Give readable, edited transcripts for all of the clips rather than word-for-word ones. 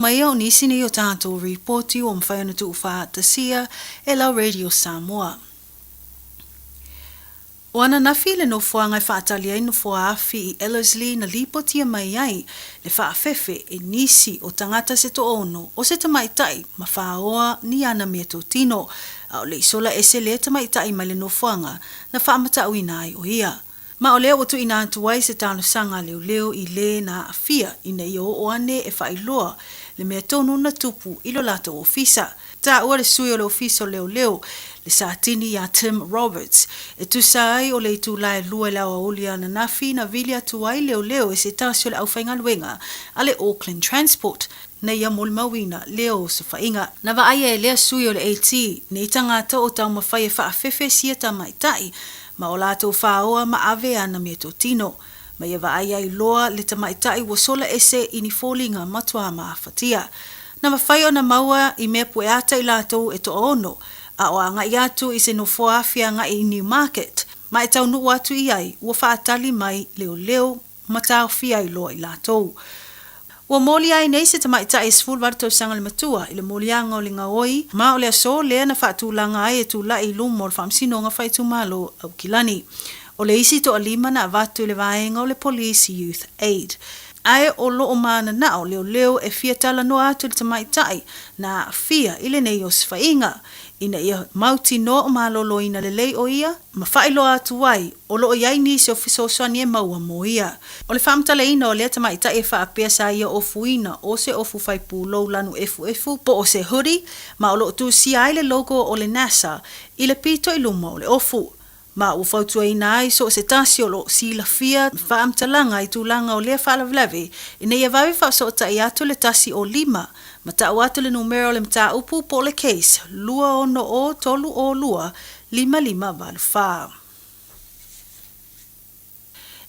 Mai o nisi nei o tatou ripoti ua mafai ona tuufaatasia e lau Radio Samoa. O ananafi le nofoaga e faatali ai nofoa afi i Ellerslie na lipotia mai ai le faafefe e nisi o tagata se toaono o se tamaitai ma faoa ni ana meatotino, a o le i sola ese lea tamaitai mai le nofoaga na faamatauina ai o ia. Ma o lea ua tuuina atu ai se talosaga a leoleo i le na aafia ina ia oo ane e faailoa le mea tonu na tupu i lo latou ofisa. Taua le sui o le ofisa o leoleo, le Satini iā Tim Roberts, e tusa ai o le itula e 2 i le aoauli ananafi na vili atu ai leoleo i se tasi o le aufaigaluega a le Auckland Transport na ia molimauina lea osofaiga. Na vaaia e lea sui o le AT nei tagata o taumafai e faafefe sia tamaitai ma o latou faoa ma ave ana meatotino. Ma ia vaai ai loa le tamaitai ua sola ese i ni foliga matua mafatia. Na mafai ona maua i mea pueata i latou e toaono, a o agai atu i se nofoa afi agai i Newmarket, ma e taunuu atu i ai ua faatali mai leoleo ma taofia ai loa i latou. Ua molia ai nei se tamaitai e 18 tausaga le matua i le moliaga o le gaoi ma o le aso lea na faatulaga ai e tulai i luma o le Faamasinoga Faaitumalo Aukilani. O le isi toalima na avatu i le vaega o le Police Youth Aid. Ae o loo mananao leoleo e fia talanoa atu i le tamaitai na aafia i lenei osofaiga ina ia mautinoa o maloloina lelei o ia ma faailoa atu ai o lo o i ai nisi o fesoasoani e maua mo ia. O le faamatalaina o lea tamaitai e faapea sa ia ofuina o se ofu fai pulou lanu efuefu po o se hoodie ma o lo o tusia ai le logo o le NASA i le pito i luma o le ofu. Ma ua fautuaina ai so o se tasi o lo o silafia faamatalaga i tulaga o lea faalavelave ina ia vave faafesootai atu le 105 ma tau atu le numera o le mataupu po o le case 2 6 0 3 0 2 5584.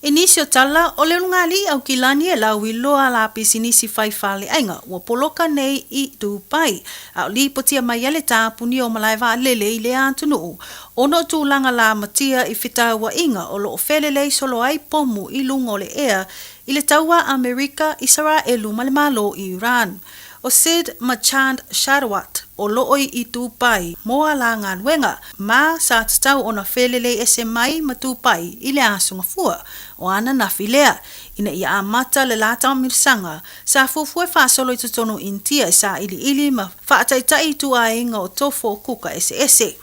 I nisi o tala, o le ulugalii Aukilani e lauiloa la pisinisi fai faleaiga ua poloka nei i Dubai, a o lipotia mai ai le tapunia o malae vaalele i lea atunuu ona o tulaga lamatia i fetauaiga o lo o felelei solo ai pomu i luga o le ea i le taua a Amerika, Isaraelu ma le Malo i Iran. O Sid ma Chand Sharawat o lo o i Dubai mo a la galuega, ma sa tatau ona felelei ese mai ma Dubai i le aso Gafua o ananafi lea, ina ia amata le la taamilosaga sa fuafua e faasolo i totonu o Initia e sailiili ma faataitai ituaiga o tofo o kuka eseese.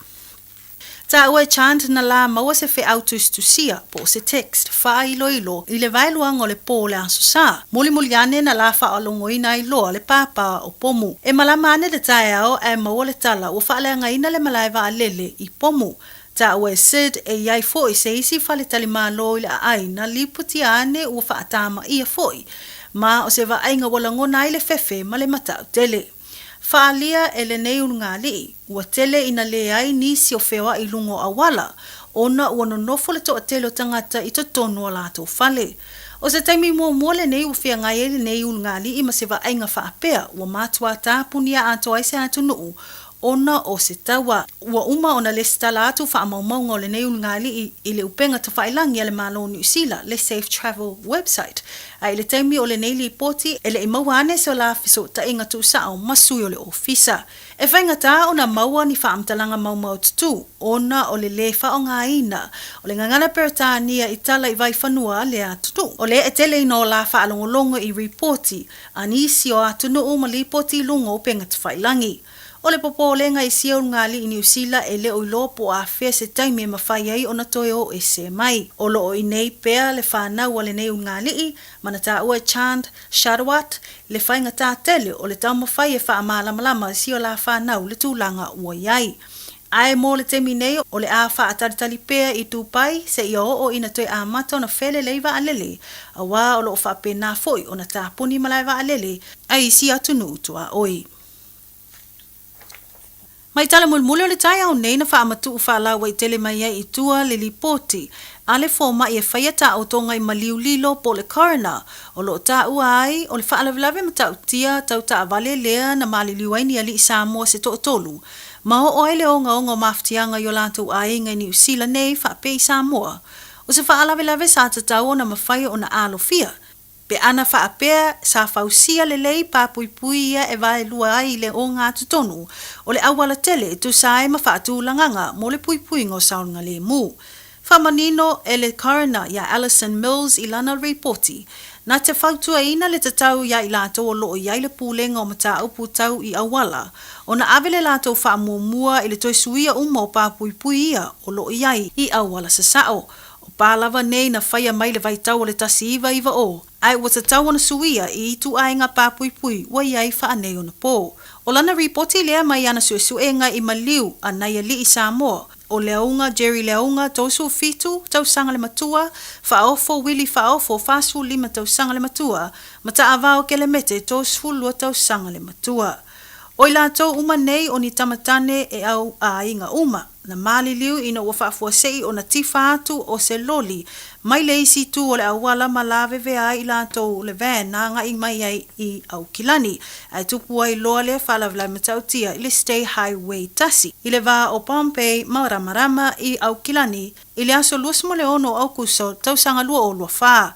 Taua e Chand na la maua se feau tusitusia, po o se text, faailoilo i le vaeluaga o le pō o le Aso Sa. Mulimuli ane na la faalogoina ai loa le pāpā o pomu. E malama ane le taeao ae maua le tala ua faaleagaina le malae vaalele i pomu. Taua e Sid e i ai foi se isi faletalimalo i le aai na lipotia ane ua faatamaia foi, ma o se vaaiga ua lagona ai le fefe ma le matautele. Faaalia e lenei ulugalii, ua tele ina leai nisi o feoai i luga o auala, ona ua nonofo le toatele o tagata i totonu o latou fale. O se taimi muamua lenei ua feagai ai lenei ulugalii ma se vaaiga faapea ua matuā tapunia atoa ai se atunuu ona o se taua. Ua uma ona lesitala atu faamaumauga o lenei ulugalii i le upega tafailagi a le Malo o Niu Sila, le Safe Travel website, A i le taimi o lenei lipoti, e le i maua ane se la fesootaiga tuusao ma sui o le ofisa. E faigata ona maua ni faamatalaga maumaututu ona o le lē faaaogaina o le gagana Peretania i tala i vaifanua a lea atunuu. O lea e tele ina o la faalogologo i ripoti a nisi o atunuu ma lipoti i luga o upega tafailagi. O le popolega i sia ulugalii Niu Sila e le o iloa po o afea se taimi e mafai ai ona toe o ese mai. O lo o i nei pea le fanau a lenei ulugalii ma na taua e Chand Sharawat le faigata tele o le taumafai e faamalamalama i si o la fanau le tulaga ua i ai. Ae mo le taimi nei o le a faatalitali pea i Dubai seia oo ina toe amata ona felelei vaalele aua o lo o faapena foi ona tapuni malae vaalele a isi atunuu tuaoi. Mai tala mulimuli o le taeao nei na faamatuu faalauaitele mai ai i tua le lipoti a le fomai e faia taotoga i maliu lilo po o le coroner o lo o taua ai o le faalavelave matautia tau taavale lea na maliliu ai ni alii Samoa se toatolu ma oo ai le ogaoga o mafatiaga i o latou aiga i Niu Sila nei faapea i Samoa. O se faalavelave sa tatau ona mafai ona alofia. Pe ana faapea sa fausia lelei pa puipui ia e vaelua ai le ogatotonu o le aualatele e tusa ai ma faatulagaga mo le puipuiga o saogalemu. Faamanino e le Coroner ia Alison Mills i lana ripoti, na te fautuaina le tatau iā i latou o loo i ai le pulega o mataupu tau i auala, ona ave le latou faamuamua i le toe suia uma o pa puipui ia o loo i ai i auala sasao. O pa lava nei na faia mai le vaitau o le 1990, ae ua tatau ona suia i ituaiga pa puipui ua i ai faaneionapo. O lana ripoti lea mai ana suesuega i maliu a nai alii Samoa, o Leauga Jerry Leauga, 37 tausaga le matua, Faaofo Willie Faaofo, 45 tausaga le matua, ma Taavao Kelemete, 32 tausaga le matua. O i latou uma nei o ni tama tane e au aiga uma, na maliliu ina ua faafuasei ona tifa atu o se loli mai le isi itu o le auala ma lavevea ai i latou le van na agai mai ai i Aukilani, ae tupu ai loa lea faalavelave matautia i le State Highway 1 i le va o Bombay ma Ramarama i Aukilani i le aso 26 o Aokuso tausaga 2024.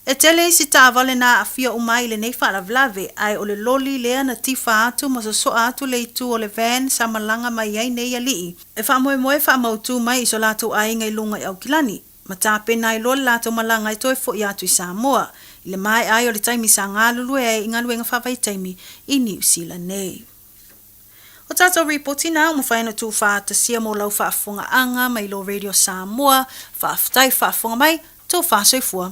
E tele isi taavale na aafia uma ai i lenei faalavelave, ae o le loli lea na tifa atu ma sosoa atu le itu o le van sa malaga mai ai nei alii e faamoemoe faamautu mai i so latou aiga i luga i Aukilani, ma tapena ai loa le latou malaga e toe foi atu i Samoa, i le maea ai o le taimi sa galulue ai i galuega faavaitaimi i Niu Sila nei. O tatou ripoti na ua mafai ona tuufaatasia mo lau faafofogaaga mai lo Radio Samoa. Faafetai faafofoga mai, tofa soifua.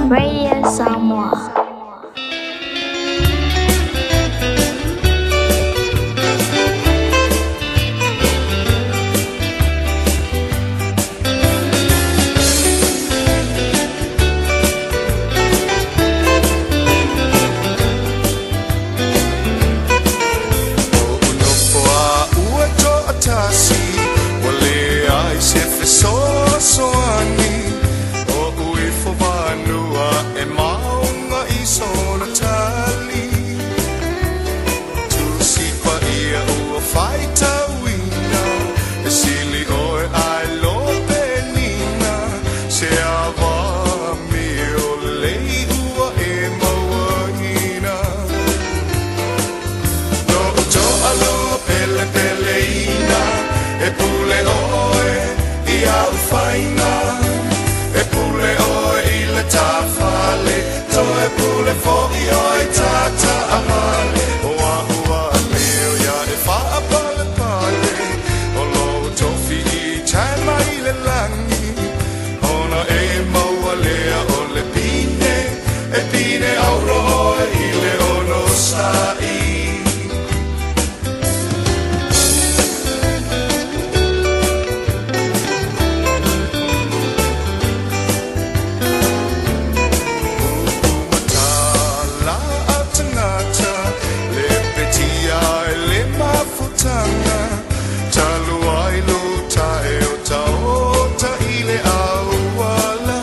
Radio Samoa. O'u nofo a ua toatasi, ua leai se fesoasoani. O'u ifo vanua e maunga i sona tali. Tusi paia ua faitauina, e sili oe ai lo penina. Se ava mio lelei ua e mauaina. Lo'u toalua pelepeleina, e pule oe i a'u faiga. E pule oe i le tāfale, toe pule fo'i oe tātaavale. O a'u amio ia e faapalepale, o lou tofi i tae mai le lagi. Ona e maua lea o le pine, e pine auro oe i le onosa'i. Matala a tagata, le petia e le mafutaga, talu ai luta e otaota i le auala.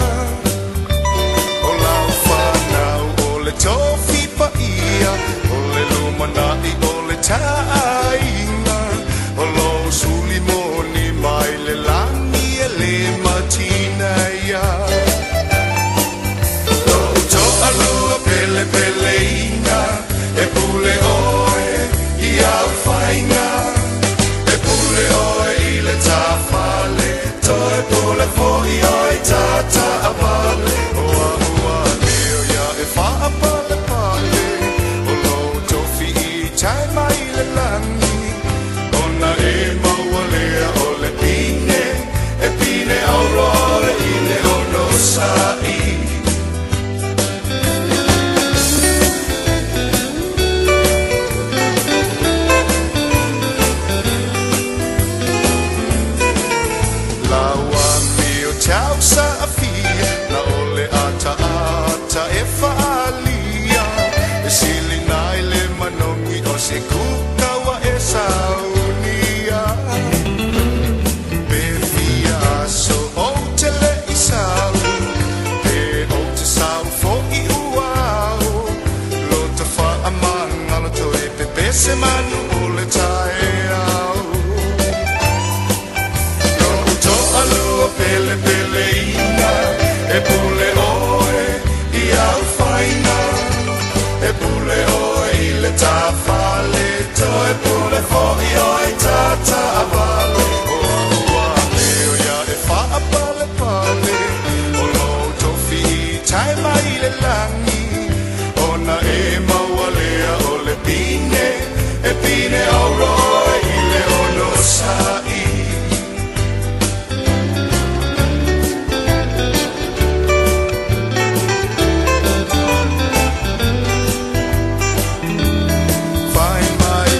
O lau fanau o le tofi paia, o le se manu o le taeao. Lo'u to'alua pelepeleina, e pule oe i au faiga, e pule oe i le tāfale toe pule fo'i oe tātaavale. O a'u leo ia e fa'apalepale, o lou tofi tae mai le lagi, ona e maua lea o le pine, e pine auro oe i le onosa'i. Fai mai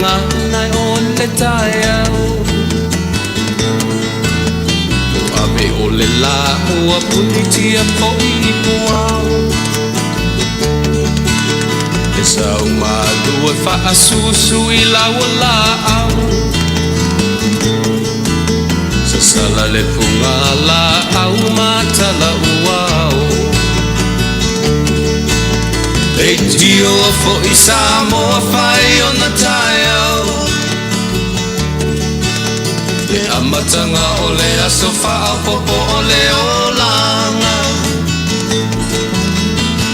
gagana o le taeao. Ua ave o le lā ua punitia foʻi i puao. E sau malu e faasusu i laua laau. Sasala le puga laau ma tala uao. Leitioa foʻi Samoa fai ona taeao. Le amataga o le aso faaopoopo o le olaga.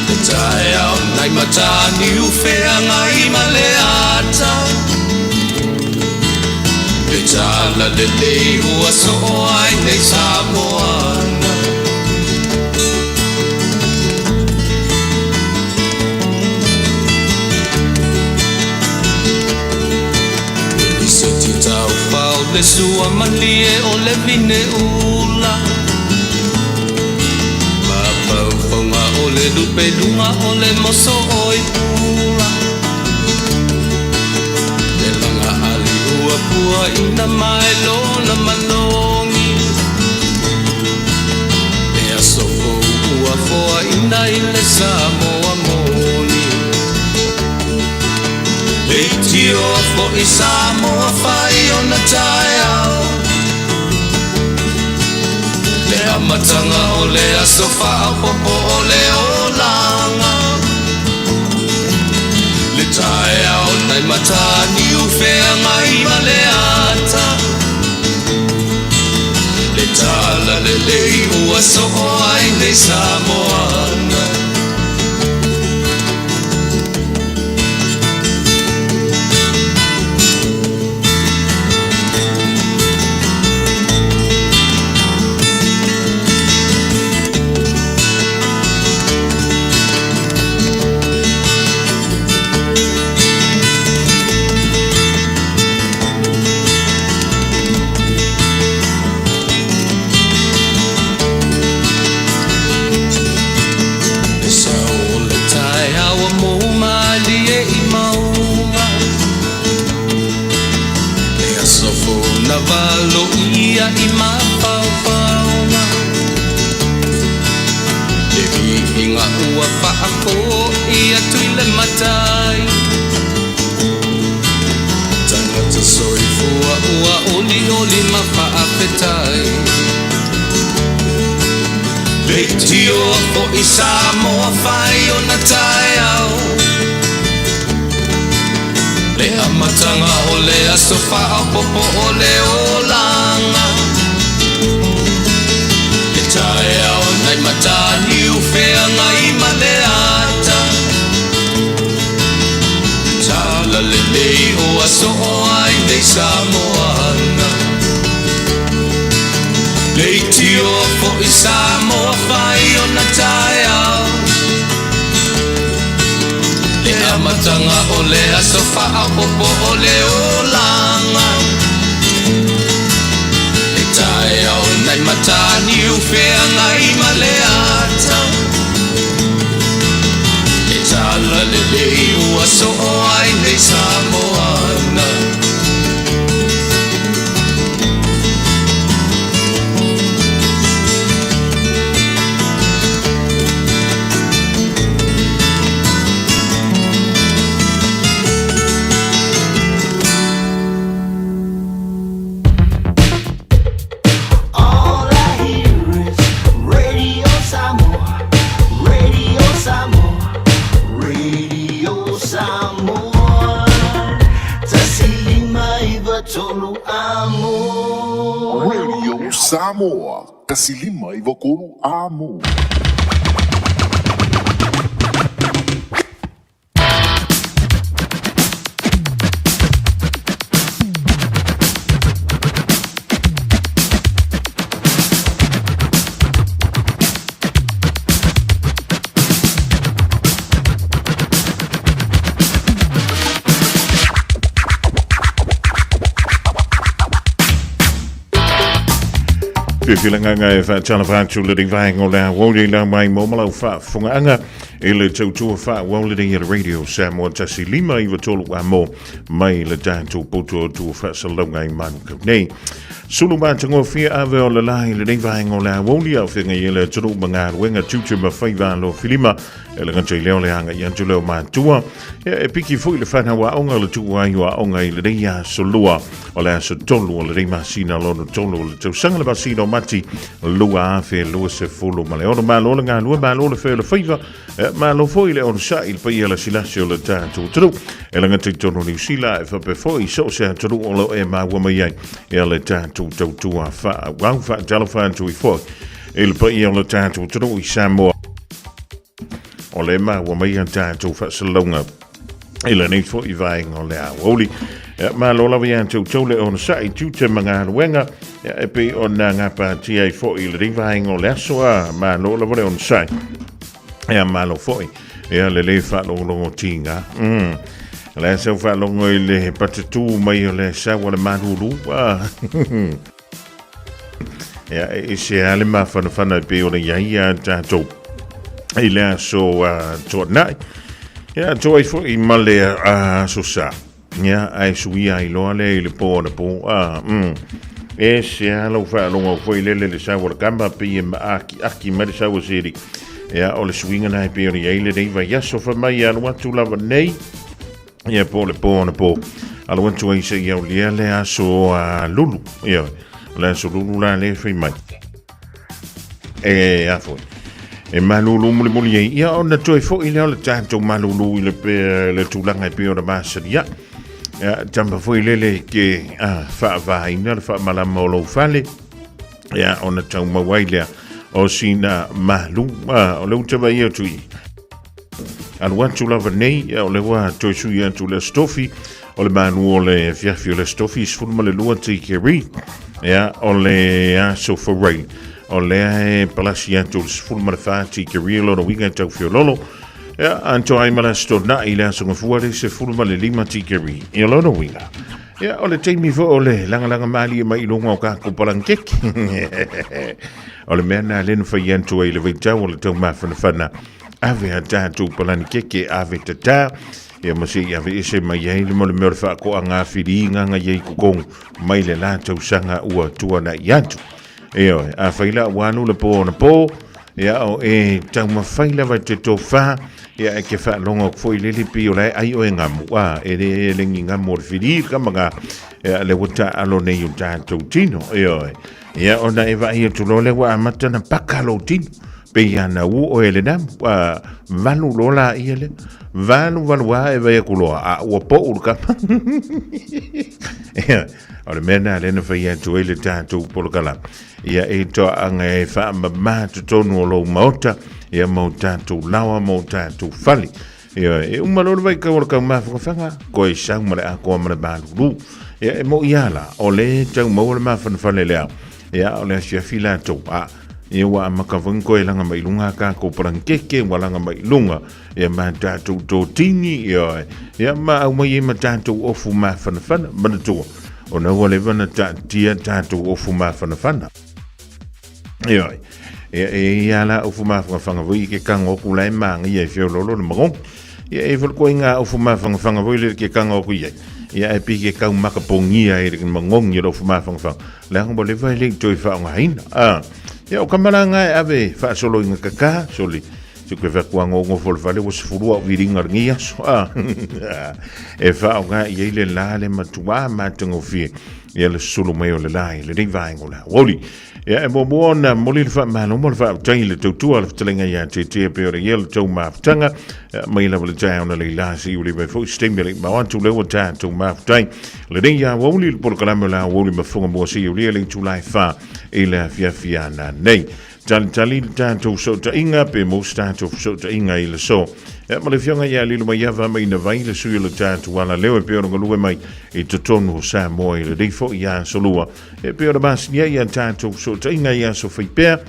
Le taeao nai Mataniu Feagai ma le ata. Le tala lelei ua soo ai nei Samoana. Lisiti taufao le sua malie o le vine ula. Mafaufauga o le lupe luga o le moso o i pula. Le laga ali ua pua ina mai lona manogi. Le aso fou ua foaina i le Samoa moni. Leitioa foʻi Samoa fai ona taeao. Le amataga o le aso faaopoopo o le olaga. Le taeao nai Mataniu Feagai ma le ata. Le tala lelei ua soo ai nei Samoana. Le sau o le taeao ua mou malie i mauga. Le aso fou na valoia i mafaufauga. Le viiga ua faafoʻi atu i le Matai. Tagata soifua ua olioli ma faafetai. Leitioa foʻi Samoa fai ona taeao. Le amataga o le aso faaopoopo o le olaga. Le taeao nai Mataniu Feagai ma le ata. Tala lelei ua soo ai nei Samoana. Leitioa foʻi Samoa fai ona taeao. Le amataga o le aso faaopoopo o le olaga. Le taeao nai Mataniu Feagai ma le ata. Le tala lelei ua soo ai nei Samoana. All I hear is Radio Samoa, Radio Samoa, Radio Samoa. 159 amo. Radio Samoa, 159 amo. Fiafia le agaga e faatalofa atu le vaega o le aoauli lau mai mo ma lau faafofogaaga. I le tautua faaauau lenei a le Radio Samoa 1 5 9 3 amo mai le tatou poto o tua faasalalauga i Manukau nei. Sulu matagofie ave o le la i lenei vaega o le aoauli a o feagai ai le atunuu ma galuega tiute ma faiva alofilima e le gata i lea o le agai atu lea o matua. Ia, e piki foi le fanau aoga o le tuua ai o aoga i lenei aso lua o le aso 3 o lenei masina lona tolu o le tausaga le masina o Mati 2026. Malo le galue, malo le fai o le faiva, malo foi le onosai i le paia lasilasi o le tatou atunuu. E lagata i totonu o Niu Sila e faapea foi i so o se atunuu o lo o e maua mai ai ia le tatou tautua faaauau. Faatalofa atu ai foi i le paia o le tatou atunuu i Samoa o le maua mai a tatou faasalalauga i lenei foi vaega o le aoauli. Ia, malo lava ia te outou le onosai tiute ma galuega ia, e pei ona gapatia ai foi i lenei vaega o le aso a malo lava le onosai. Ia, malo foi ia le lē faalogologo tiga. Le sau faalogo i le patatū mai o le sau a le malulu. Ah. Ia, e ese lava le mafanafana e pei ona i ai ia tatou i le aso tuanai. Ia, atoa ai foi ma le aso sa. Ia, ae suia ai loa lea i le po anapo. E ese lava lau faalogo foi lele le sau o le kama pei e maakiaki mai le sau a Siri. Ia, o le suiga na e pei ona i ai lenei vaiaso fai mai e alu atu lava nei. Ia po le po anapo. Alu atu ai seia aulia le aso a Lulu. Ia, o le aso Lulu la lea e fai mai. E a foi. E malulu mulimuli ai. Ia ona toe foi lea o le tatou malulu i le, pe, le tulaga e pei ona masani ai. Ia, tamba foi lele ke a, faavaina le faamalama o lou fale. Ia, ona tau maua ai lea o sina malu. A, o le uta vai atu i. Alu atu lava nei, ia, o le ua toe sui atu le Aso Tofi, o le malu o le afiafi o le Aso Tofi, 12 tikeri, ia, o le aso Forai, o lea e palasi atu o le 14 tikeri, lona uiga e tau feololo, ia, atoa ai ma le Aso Toonai i le aso Gafua le 15 tikeri, ia lona uiga. Ia, o le taimi foi o le lagalaga malie mai i luga o kākou palangekeke. O le mea na lea na fai atu ai i le vaitau o le taumafanafana, ave a tatou palanikeke, ave tatā, ia ma se i ave ese mai ai le mo le mea o le faakoaga filiga nga i ai totonu mai le la tausaga ua tuanai atu. Ioe, afai la ua alu le po anapo, ia o e taumafai lava e te tofa, ia e ke faalogo atu foi lele pei o la e ai oe gamu, a, e le e lengi gamu o le fili le kama ga, ia le ua taalo nei o tatou tino, ioe. Ia ona e vaai atu loa lea ua amata ona paka lou tino, pei lava na uu oe e le namu, a, valu loa laia lea, valu valu lava e vaai atu loa, a ua pou le kama. Ia, o le mea lena lea na fai atu ai le tatou polokalame. Ia e toaaga e faamama totonu o lou maota, ia ma o tatou laoa ma o tatou fale. Ia, e uma loa le vaitau o le taumafanafana, koe sau ma le atoa ma le malulu. Ia, e mo'i lava la, o lea e tau maua le mafanafana i le ao. Ia, o le afiafi latou, a, ia ua amata foi ona toe laga mai i luga a tatou palanitete, ua laga mai i luga, ia ma tatou totini, ia, ia ma aumai ai ma tatou ofu mafanafana. Manatua, ona ua leva ona taatia tatou ofu mafanafana. Ioe, ia e ia la ofu mafangafanga foi i ke kago aku la e māngaia e feoloolo le magogi. Ia e foi koe ngā ofu mafangafanga foi le ke kago aku i ai. Ia e pi ke kau makapogia e le magogi o le ofu mafangafanga. Leaga ua leva e le i toe faaaogaina. A, ia o kamalanga e ave faasolo i ngakaka, soli. Se koe whakua ngongofo le fale ua 12 au whiringa lenei aso. A, e faaaoga i ai le la le matua matagofie. Ia le sulu mai o le la i lenei vaega o le aoauli. Ia e muamua ona momoli le faamalo ma le faafetai i le tautua a le fetalaiga ia Tietie pei ona i ai le tou mafutaga. Ia, mai lava le taeao na leila se i uli mai foi se taimi e le i mao atu lea ua tatou mafutai. Lenei aoauli le polokalame o le aoauli ma fofoga mua se i ulia le itula e 4 i le afiafi ana nei. Talitali le tatou fesootaiga pe maua se tatou fesootaiga i le aso. Ia, ma le Afioga ia Lilomaiava Mainavai, le sui o le tatou alaleo e pei ona galue mai i totonu o Samoa i lenei foi aso lua. E pei ona masani ai a tatou fesootaiga i aso faipea,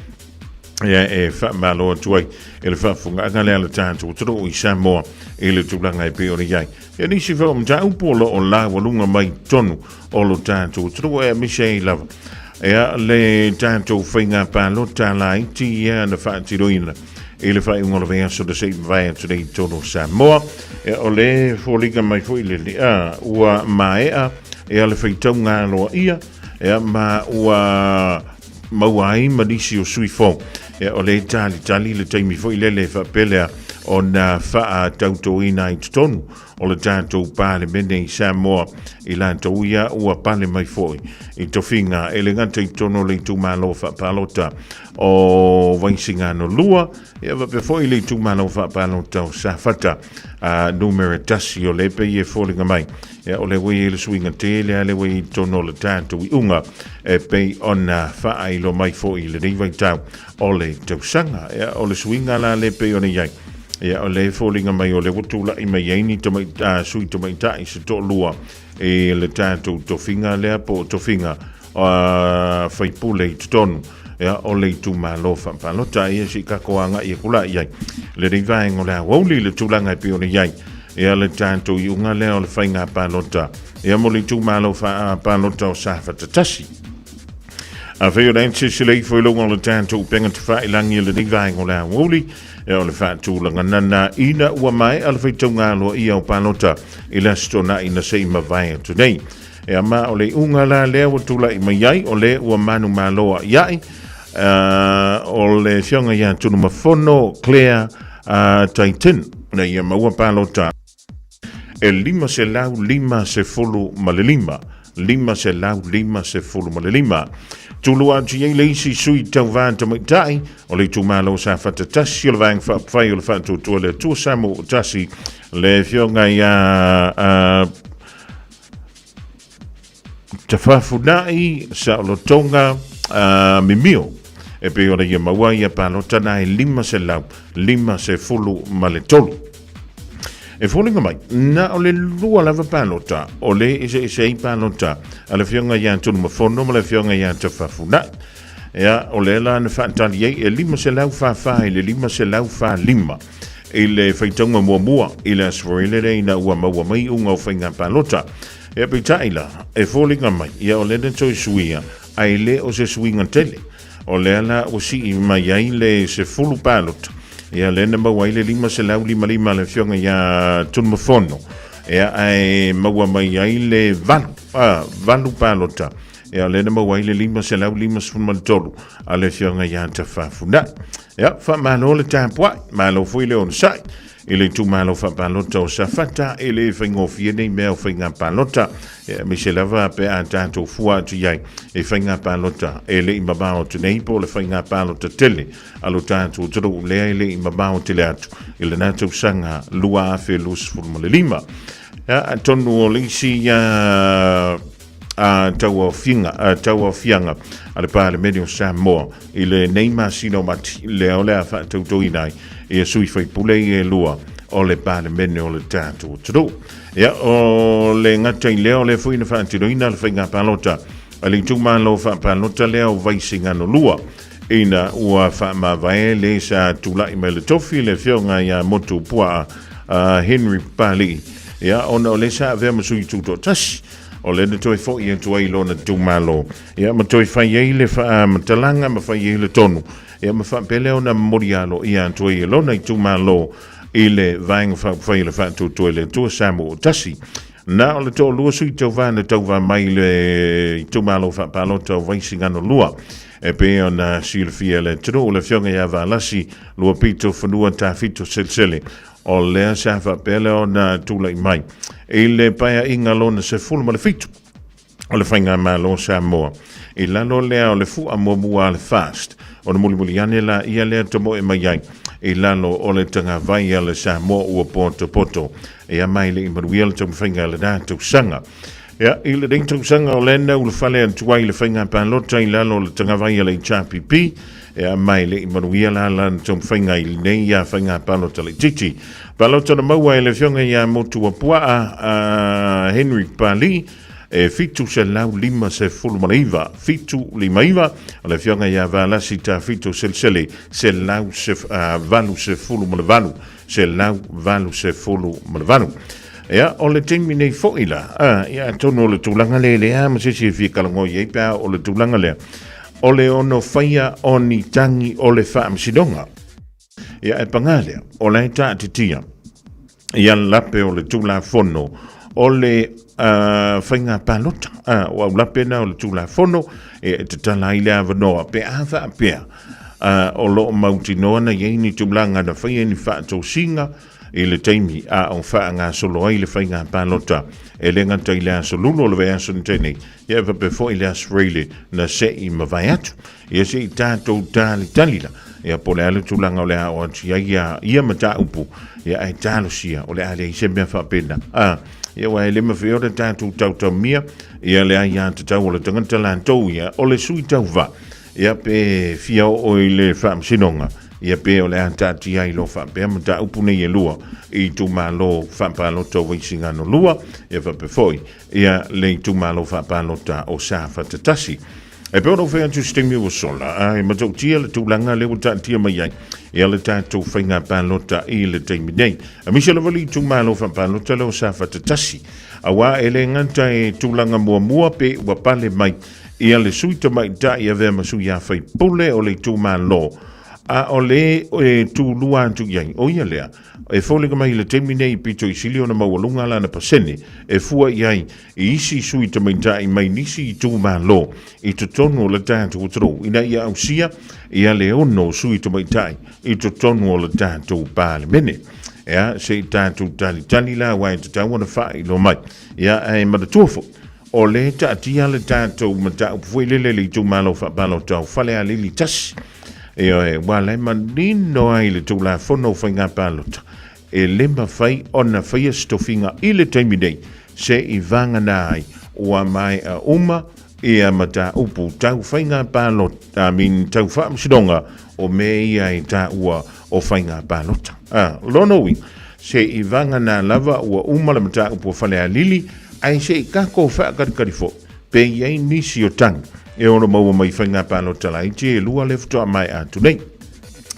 ia e faamalo atu ai e le faafofogaaga lea a le tatou atunuu i Samoa i le tulaga e pei ona i ai. Ia nisi foi o mataupu o lo o laualuga mai totonu o lo tatou atunuu e aemaise ai lava ia le tatou faiga palota laiti ia na faatinoina. i le faaiuga o le vaiaso na se i mavae atu nei i totonu o Samoa. Ia, o le foliga mai foi le a, ua maea ia le faitauga aloaia ia, ma ua maua ai ma nisi o sui fou. Ia, o le talitali le taimi foi lele e faapea lea ona faatautoina ai totonu o le tatou Palemene i Samoa i latou ia ua pale mai foi i tofiga e le gata i totonu o le itumalo faapalota o Vaisigano 2, ia faapea foi le itumalo faapalota o Safata a numera 1 o le pei e foliga mai. Ia, o le ua i ai le suiga tele a le ua i totonu o le tatou iuga e pei ona faailo mai foi i lenei vaitau o le tausaga. Ia, o le suiga la le pei ona i ai. Ia, o le foliga mai o le ua tulai mai ai ni tamai, sui tamaitai se toalua i le tatou tofiga lea po o tofiga faipule i totonu ia, o le itumalo faapalota. Ia se i tatou agai aku la i ai lenei vaega o le aoauli i le tulaga e pei ona i ai ia le tatou iuga lea o le faiga palota ia mo le itumalo faapalota o Safata 1. Afai o le silasila ifo i luga o le tatou upega tafailagi i lenei vaega o le aoauli, ia o le faatulaga nana ina ua maea le faitauga aloaia o palota i le Aso Toonai na se i mavae atu nei. Ia ma o le iuga la lea ua tulai mai ai, o le ua manumalo a'ia'i, o le afioga ia Tunumafono Claire Taitin, na ia maua palota e 555, 555. Tulu atu i ai le isi sui tauvā tamaitai o le itumalo Safata 1 o le Vaega Faaupufai o le Faatuatua le Atua Samoa Tasi, le afioga ia Tafafunai Saolotoga Mimio e pei ona ia maua ia palota na e 553. E foliga mai, na o le lua lava palota o le eseese ai palota a le afioga ia Tunumafono ma le afioga ia Tafafunai. Ia, o lea la na faatali ai e 544 i le 545 i le faitauga muamua i le Aso Faraile lea ina ua maua mai iuga o faiga palota. Ia peitai la, e foliga mai, ia o lea na toe suia, ae le o se suiga tele. O lea la ua sii mai ai le 10 palota, ia lea na maua ai le 555 a le afioga ia Tunumafono, ia ae maua mai ai le 8, 8 palota. Ia, o lea na maua ai le 553 a le afioga ia Tafafunai. Ia, faamalo le tapuai, malo foi le onosai i le itumalo faapalota o Safata, e le faigofie nei mea o faiga palota, ia, aemaise lava pe a tatou fua atu i ai i faiga palota e le i mamao atu nei po o le faiga palota tele a lo tatou atunuu lea e le i mamao tele atu i lena tausaga 2025. Ia, atonu o le isi ia a tauaofiaga a le Palemene o Samoa i lenei masina o Mati, lea o le a faatautoina ai ia sui faipule ia e lua o le Palemene o le tatou atunuu. Ia, o le gata i lea, o lea foi na faatinoina le faiga palota a le itumalo faapalota lea o Vaisigano 2, ina ua faamavae le sa tulai mai le tofi le afioga ia Motu Puaa Henry Papali'i, ia, ona o lea sa avea ma sui tutoatasi. O lea na toe foi atu ai lona itumalo, ia, ma toe fai ai le faamatalaga ma fai ai le tonu, ia, ma faapea lea ona momoli aloaia atu ai e lona itumalo i le Vaega Faaupufai o le Faatuatua i le Atua Samoa Tasi. Na o le toalua sui tauva na tauva mai le itumalo faapalota o Vaisigano 2, e pei ona silafia e le atunuu, le afioga ia Valasi Luapito Fanua Tafito Selesele, O lea sa faapea lea ona tulai mai i le paeaiga lona 17 o le Faigamalo Samoa i lalo lea o le fua muamua a le FAST, ona mulimuli ane la ia lea tomoe mai ai i lalo o le tagavai a le Samoa ua potopoto ia mai le i manuia le taumafaiga a lena tausaga. Ia, i lenei tausaga o lea na ulufale atu ai le faiga palota i lalo o le tagavai a le HRPP, ia mai le i manuia la lana taumafaiga i lenei ia faiga palota laitiiti. Palota na maua e le afioga ia Motuapuaa Henry Papali'i, e 759, 759, o le afioga ia Valasi Tafito Selesele, 188, 188. Ia, o le taimi nei foi la, ia, atonu o le tulaga lea e leai ma se isi e fia talanoa i ai pe a o le tulaga lea, o le ono faia o ni tagi o le faamasinoga. Ia e pagā lea, o la e taatitia ia lape o le Tulafono o le faiga palota. O au lape na o le Tulafono e tatala ai le avanoa pe a faapea o lo o mautinoa na i ai ni tulaga na faia ni faatosina i le taimi a o faagasolo ai le faiga palota e le gata i le aso Lulu o le vaiaso na tea nei, ia e faapea foi le aso Faraile na se i mavae atu. Ia se i tatou talitali la, ia po o le a le tulaga o le a oo atu i ai ia, ia mataupu, ia ae talosia o le a leai se mea faapena. A, ia aua e le mafai ona tatou tautaumia ia le aiatatau o le tagata latou ia, o le sui tauva, ia pe fia oo i le faamasinoga, ia pe o le a taatia ai loa faapea mataupu nei e lua i itumalo faapalota o Vaisigano 2, ia faapea foi ia le itumalo faapalota o Safata 1. E pei ona ou fai atu i se taimi ua sola, ae matautia le tulaga lea ua taatia mai ai ia le tatou faiga palota i le taimi nei. Aemaise lava le itumalo faapalota lea o Safata 1, aua e le gata e tulaga muamua pe ua pale mai ia le sui tamaitai avea ma sui a faipule o le itumalo, a o le e tulua atu i ai, o ia lea, e foliga mai i le taimi nei pito i sili ona maualuga lana pasene e fua i ai i isi sui tamaitai mai nisi itumalo i totonu o le tatou atunuu ina ia ausia ia le 6 sui tamaitai i totonu o le tatou Palemene. Ea, se i tatou talitali la aua e tatau ona faailoa mai. Ia, ae manatua foi, o le taatia le tatou mataupu foi lele i le itumalo faapalota o Falealili 1. Ioe, ua la e manino ai le Tulafono o Faiga Palota E le mafai ona faia se tofiga i le taimi nei se i vagana ai ua maea uma ia mataupu tau faiga palota, I mean tau faamasinoga o mea ia e taua o faiga palota. A, lona uiga, se i vagana lava ua uma le mataupu a Falealili, ae se i kako faakalikali foi pe i ai nisi o tagi e ono maua mai faiga palota laiti e lua lea faatoa maea atu nei.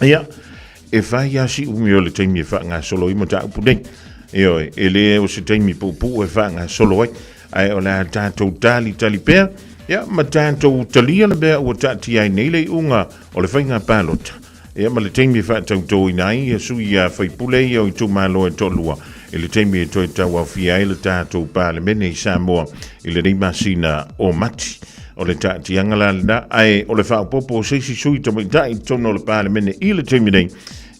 Ia, E fai a si umi o le taimi e faagasolo ai mataupu nei. Ioe, e le o se taimi puupuu e faagasolo ai, ae o le a tatou talitali pea, ia, ma tatou talia le mea ua taatia ai nei le iuga o le faiga palota, ia, ma le taimi e faatautoina ai ia sui a faipule ia o itumalo e toalua, i le taimi e toe tauaofia ai le tatou Palemene i Samoa i lenei masina o Mati. O le taatiaga la lena, ae o le faaopoopo o se isi sui tamaitai i totonu o le Palemene i le taimi nei,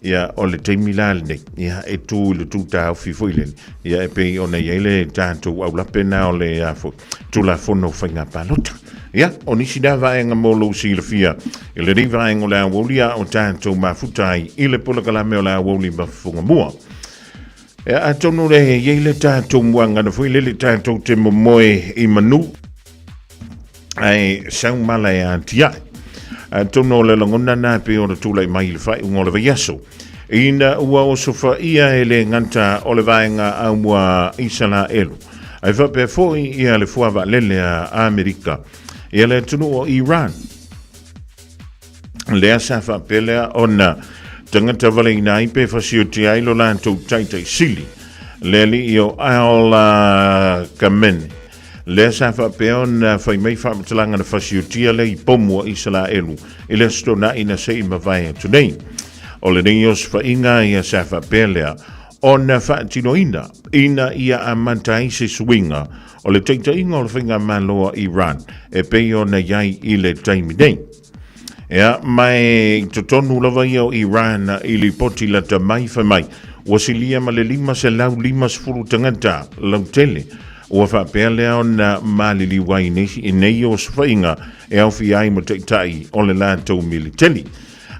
ia, o le taimi la lenei, ia, e tu i le tūtāofi foi lele, ia, e pei ona i ai le tatou aulape na o le a foi, Tulafono o Faiga Palota. Ia, o nisi na vaega mo lou silafia i lenei vaega o le aoauli a o tatou mafuta ai i le polokalame o le aoauli mafufuga mua. Ia, atonu le i ai le tatou muagana foi lele tatou te momoe i manu, ae sau mala e atiae. Atonu o le lagona na pei ona tulai mai i le faaiuga o le vaiaso, ina ua osofaia e le gata o le vaega aumua Isalaelu, ae faapea foi ia le fuavaalele a Amerika ia le atunuu o Iran. Lea sa faapea lea ona tagata valeina ai pe fasiotia ai lo latou taitai sili, le alii o Al Khamenei. Lea sa faapea ona fai mai faamatalaga na fasiotia lea i pomu a Isalaelu i le Aso Toonai na se i mavae atu nei. O lenei osofaiga ia sa faapea lea ona faatinoina ina ia amata ai se suiga o le taitaiga o le faigamalo a Iran e pei ona i ai i le taimi nei. Ea, ma e i totonu lava ia o Iran i lipoti lata mai fai mai, ua silia ma le 550 tagata lautele ua faapea lea ona maliliu ai i nei osofaiga e aofia ai ma taitai o le latou militeli.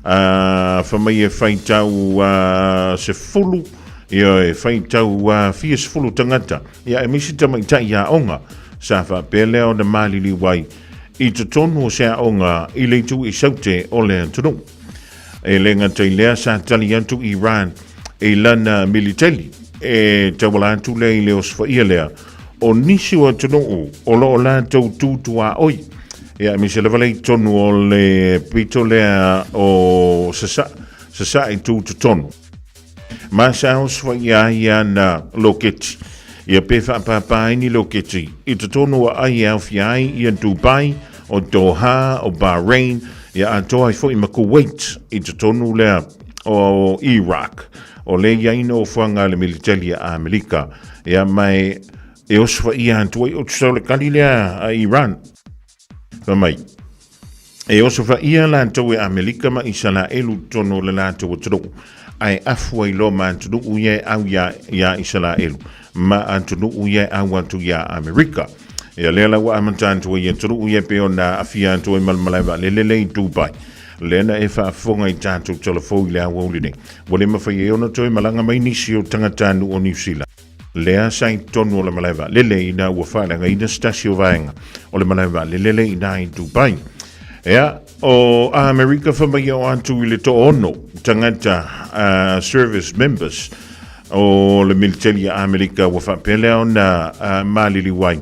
Fai mai e faitau 10, ia e faitau fia sefulu tagata, ia aemaise tamaitai aoga sa faapea lea ona maliliu ai i totonu o se aoga i le itu i Saute o le atunuu. E le gata i lea sa tali atu Iran i lana militeli e tauala atu lea i le osofaia lea o nisi o atunuu o lo o latou tutuaoi. Ia, aemaise lava le i totonu o le pito lea o Sasae tu totonu. Ma sa osofaia ai ana loketi, ia pe faapāpā ai ni loketi i totonu o ai e aofia ai ia Dubai, o Doha, o Bahrain, ia atoa ai foi ma Kuwait i totonu lea o Iraq, o lea e i ai nofoaga a le militeli a Amerika, ia ma e osofaia atu ai, o tusa o le kali lea a Iran. Fai mai, e osofaia latou e Amerika ma Isalaelu i totonu o le latou atunuu, ae afu ai loa ma atunuu ia e au iā, iā Isalaelu ma atunuu ia e au atu iā Amerika. Ia lea la ua amata atu ai atunuu ia pei ona aafia atu ai ma le malae vaalele lea i Dubai. Lea na e faafofoga i tatou telefou i le aoauli nei. Ua le mafai ai ona toe malaga mai nisi o tagatanuu o Niu Sila. Lea sa i totonu o le malae vaalele ina ua faaleagaina se tasi o vaega o le malae vaalele lea i ina i Dubai. Ea, o Amerika fai mai e oo atu i le toaono tagata service members o le militeli a Amerika ua faapea lea ona maliliu ai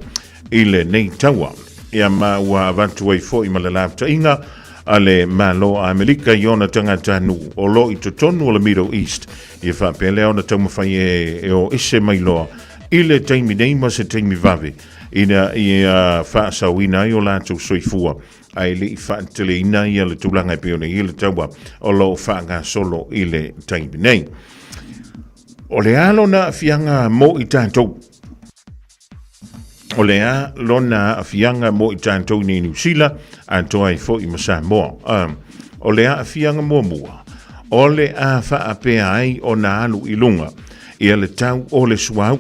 i lenei taua. Ia ma ua avatu ai foi ma le lapataiga a le Malo a Amerika i ona tagatanuu o lo i totonu o le Middle East, ia faapea lea ona taumafai e o ese mai loa i le taimi nei ma se taimi vave ina ia faasaoina ai o latou soifua ae le i faateleina ia le tulaga e pei ona i ai le taua o lo o faagasolo i le taimi nei. O le a lona aafiaga mo i tatou? O le a lona aafiaga mo i tatou nei Niu Sila, atoa ai foi ma Samoa. O le aafiaga muamua, o le a faapea ai ona alu i luga ia le tau o le suauu.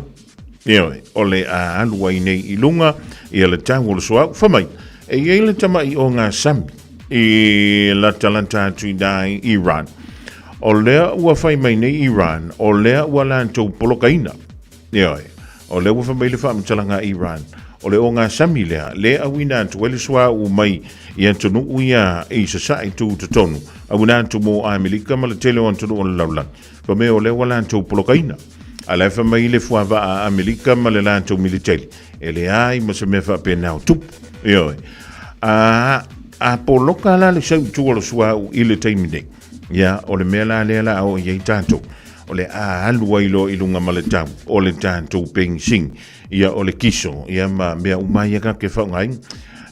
Ioe, o le a alu ai nei i luga ia le tau o le suauu. Fai mai, e i ai le tama'i ogasami i latalata atu i ina i Iran. O lea ua fai mai nei Iran, o lea ua latou polokaina. Ioe, o lea ua fai mai le faamatalaga a Iran, o le ogasami lea, lea e auina atu ai le suauu mai i atunuu ia i sasae tutotonu, auina atu mo Amerika ma le tele o atunuu o le lalolagi. Fai mai o lea ua latou polokaina. A la e fai mai le fuavaa a Amerika ma le latou militeli, e leai ma se mea faapena o tupu. Ioe. A, a poloka la le sau i tua o le suauu i le taimi nei, Ia, o le mea la lea la a oo i ai tatou, o le a alu ai loa i luga ma le tau o le tatou penisini, ia o le kiso, ia ma mea uma ia tatou te faaaogaina.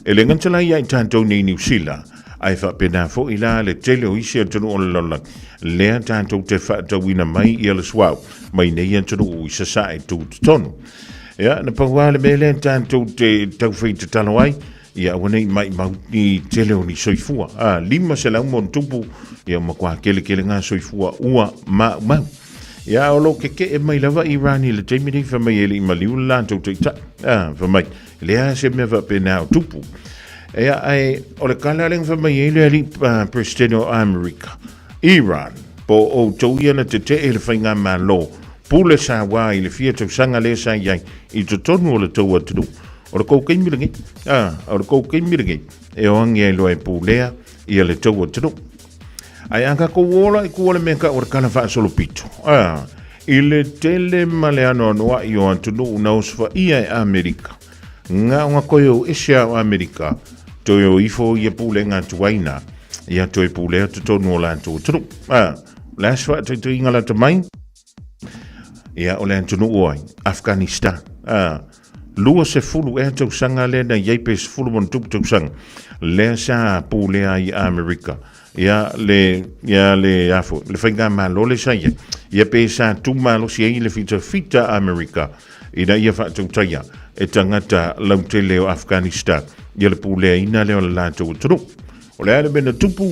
E le gata la ia i tatou nei i Niu Sila, ae faapena foi la le tele o isi atunuu o le lalolagi, lea tatou te faatauina mai ia le suauu mai nei atunuu i sasae tutotonu. Ia, na pau lava le mea lea tatou te taufai tatalo ai, Ia aua nei maimau ni tele o ni soifua. A, 500 ma ona tupu, ia matua keлекele ngā soifua ua maumau. Ia o lo keke'e mai lava Iran i le taimi nei fai mai e le i maliu le latou taitai. A, fai mai, e leai se mea faapena o tupu. Ia, ae o le kala lea na fai mai ai le alii Presidente o Amerika, Iran, po o outou ia na tete'e i le faigamalo pule sauā i le fia tausaga lea sa i ai i totonu o le tou atunuu. O le kou kaimi lenei, a, o le kou kaimi lenei, e oangi ai loa e pulea ia le tou atunuu. Ae a tatou ola i tua le mea tau o le tala faasolopito, a, i le tele ma le anoanoai o atunuu na osofaia e Amerika, na ona toe o ese a o Amerika, toe o ifo ia pulega atu ai na, ia toe pulea totonu o latou atunuu. A, o le a se faataitaiga lata mai? Ia, o le atunuu o ai? Afghanistan. A, 20 ea tausaga lea na i ai pe 10 ma ona tupu tausaga lea sa pulea ai Amerika. Ia le, ia le afo, le faigamalo lea sa i ai. Ia pe sa tumalosi ai le fitafita a Amerika ina ia faatautaia e tagata lautele o Afghanistan ia le puleaina lea o le latou atunuu. O le a le mea na tupu,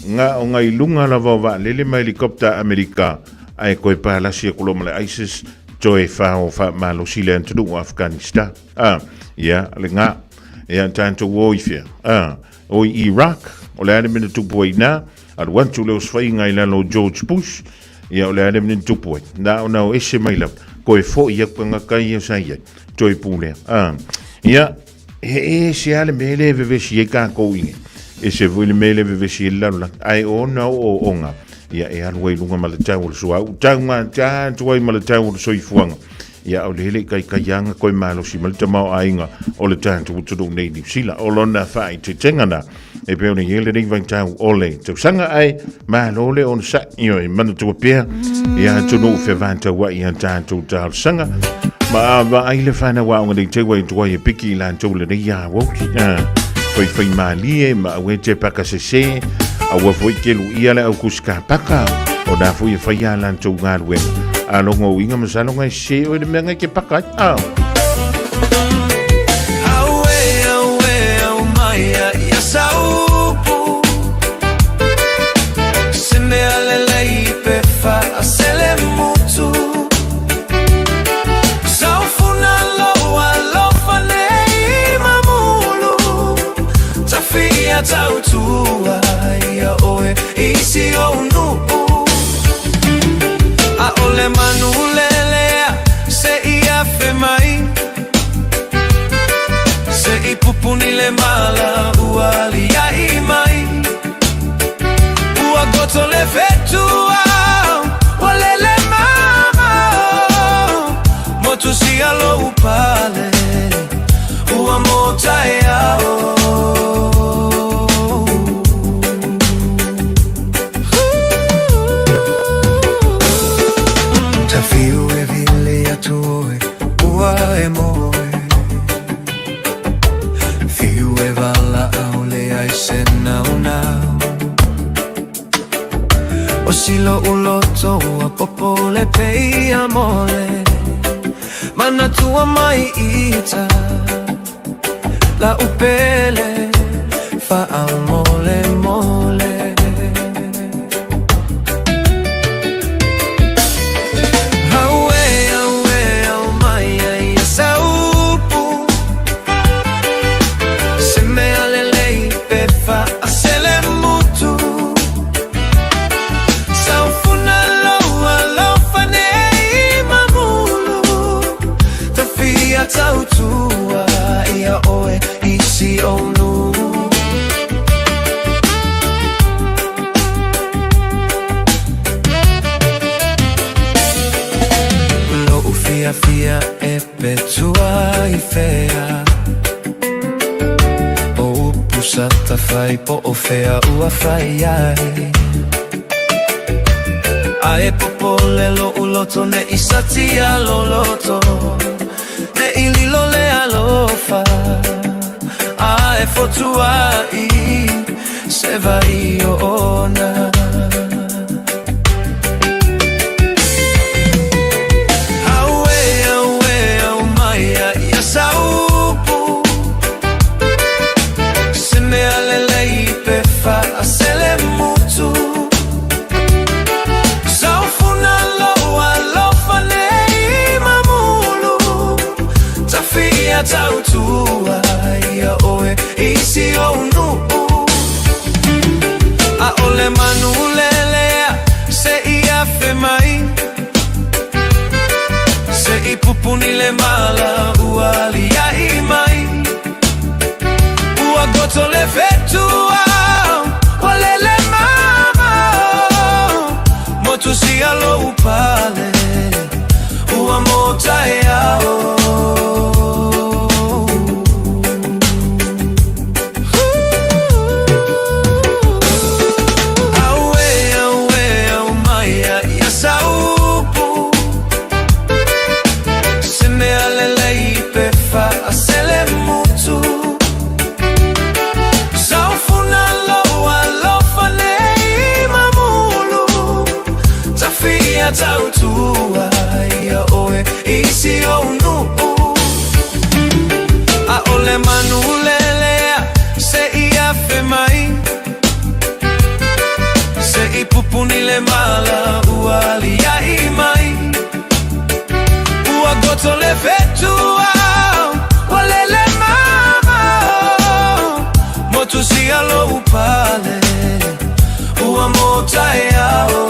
na o ngai luga lava o vaalele ma helicopter a Amerika, ae toe palasi atu loa ma le ISIS, toe fao faamalosi le atunuu o Afghanistan. A, ia, lena. Ia, tatou o i fea? A, o i Iraq, o le a le mea na tupu ai i ina, alu atu le osofaiga i lalo o George Bush, ia, o le a le mea na tupu ai? Na ona o ese mai lava, toe foi atu tagata ia sa i ai, toe pulea. A, ia, He ese lava le mea lea e vevesi ai tatou i nei. Ese foi le mea lea e vevesi ai le lalolagi. Ae o ona ooooga, ia e alu ai i luga ma le tau o le suauu, taugata atu ai ma le tau o le soifuaga. Ia o lea e le i taitaiaga koe malosi mai le tamaoaiga o le tatou atunuu nei i Niu Sila. O lona faaeteetega na e pei ona i ai lenei vaitau o le tausaga, ae malo le onosai. Ioe, manatua pea ia atunuu fevatauai a tatou talosaga. Ma vaai le whanau aonga nei te wai tuai e piki i latou lenei ia woki. Whai whai malie ma aue te paka sese. Aua foi ke lu ia le au kusika paka. O la foi e faia a latou galuega. A loga uiga masalo ga e sese oe le mea ga e te paka ai. Ah. Auē, auē, au mai a ia saupu Se mea lelei pe faasele mutu Saufuna lou alofa nei mamulu Tafia tautua ia oe i si ou nuu ʻAʻole manu lelea se i afe mai Se i pupuni le mala ua aliaʻi mai Ua goto le fetu ua lele mamao Motusia lou pale ua mō taeao. Tafiu e vili atu oe ua e moe Fiu e valaau leai se naunau O si lo'u loto ua popole pei a mole Manatua mai ita la'u pele faamolemole. Auē, auē, au mai a ia saupu Se mea lelei pe faasele mutu Saufuna lou alofa nei mamulu Tafia tautua ia oe i si ou nuu. Lo'u fiafia e petua i fea O upu sa tafai po o fea ua fai ai Ae popole lo'u loto ne'i satia loloto Ne'i lilo le alofa Ae fotua'i se vai ona. Auē, auē, au mai a ia saupu Se mea lelei pe faasele mutu Saufuna lou alofa nei mamulu Tafia tautua ia oe i si ou nuu ʻAʻole manu lelea se i afe mai Se i pupuni le mala ua aliaʻi mai Ua goto le fetu ua lele mamao Motusia lou pale ua mō taeao. Auē, auē, au mai a ia saupu Se mea lelei pe faasele mutu Saufuna lou alofa nei mamulu Tafia tautua ia oe i si ou nuu ʻAʻole manu lelea se i afe mai Se i pupuni le mala ua aliaʻi mai Ua goto le fetu ua lele mamao Motusia lou pale ua mō taeao.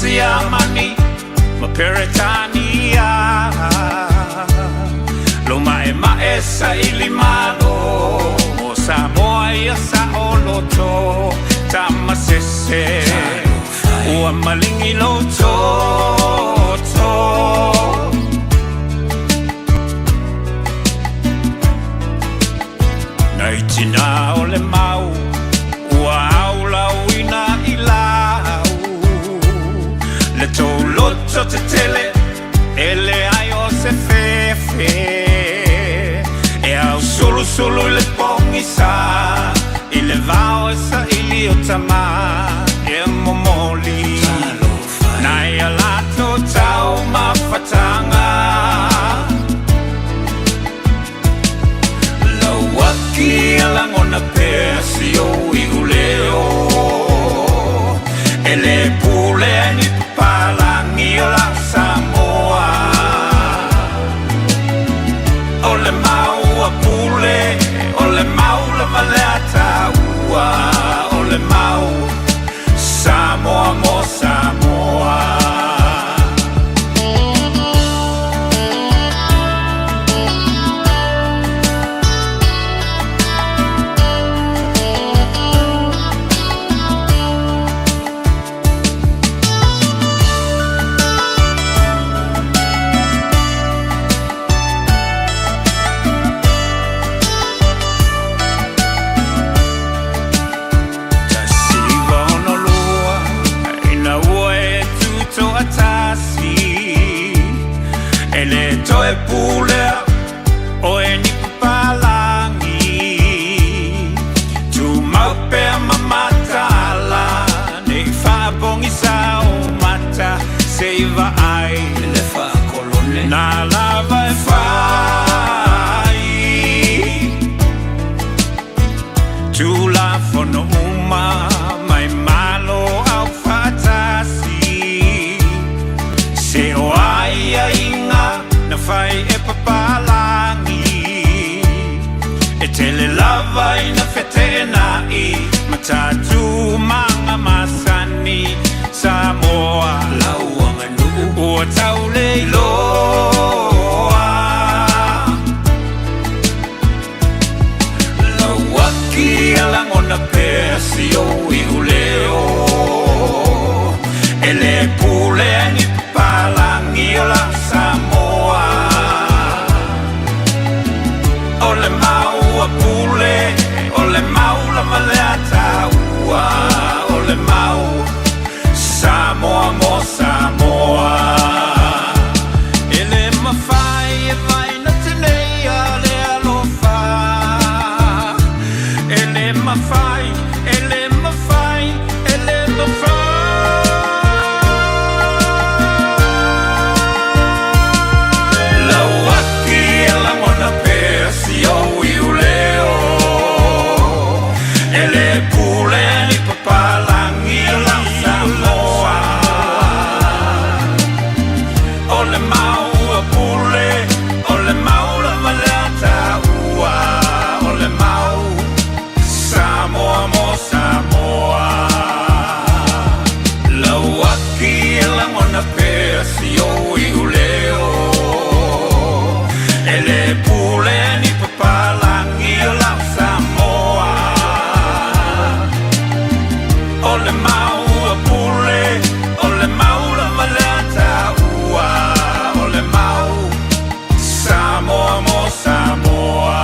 Siamani ma Peretania. Lo ma'ema'e saili malo mo Samoa ia saoloto tamasese ua maligi lou toto. Nai tinā o le mau ua aulauina i lau le tou loto tetele e leai o se fefe e ausulusulu i le pogisa i le vao e saili o tama e momoli nai a latou taumafataga. Lauaki e lagona pea si ou iuleo e le pulea e ni papalagi o la Samoa. O le mau a Pule, o le mau lava le a taua, o le mau Samoa mo Samoa. 1962 ina ua e tutoatasi e le toe pulea oe ni papalagi tumau pea ma mataala nei faapogisa o mata se i vaai le faakolone na lava e fai Tulafono uma mai Malo aufaatasi se o aiaiga na fai e papalagi e tele lava ina feteenai ma tatumaga masani Samoa lau aganuu ua tauleiloa. Lauaki e lagona pea si ou iuleo e le pulea e ni papalagi o la Samoa. O le mau a Pule, o le mau lava le a taua, o le mau Samoa mo Samoa. E le mafai e vaina teneia le alofa. E le mafai, e le mafai, e le mafai. Lauaki e lagona pea si ou iuleo e le pulea e ni papalagi o la Samoa. O le mau a Pule, o le mau lava le a taua, o le mau Samoa mo Samoa. Lauaki e lagona pea si ou iuleo e le pulea e ni papalagi o la Samoa. O le mau a Pule, o le mau lava le a taua, o le mau Samoa mo Samoa.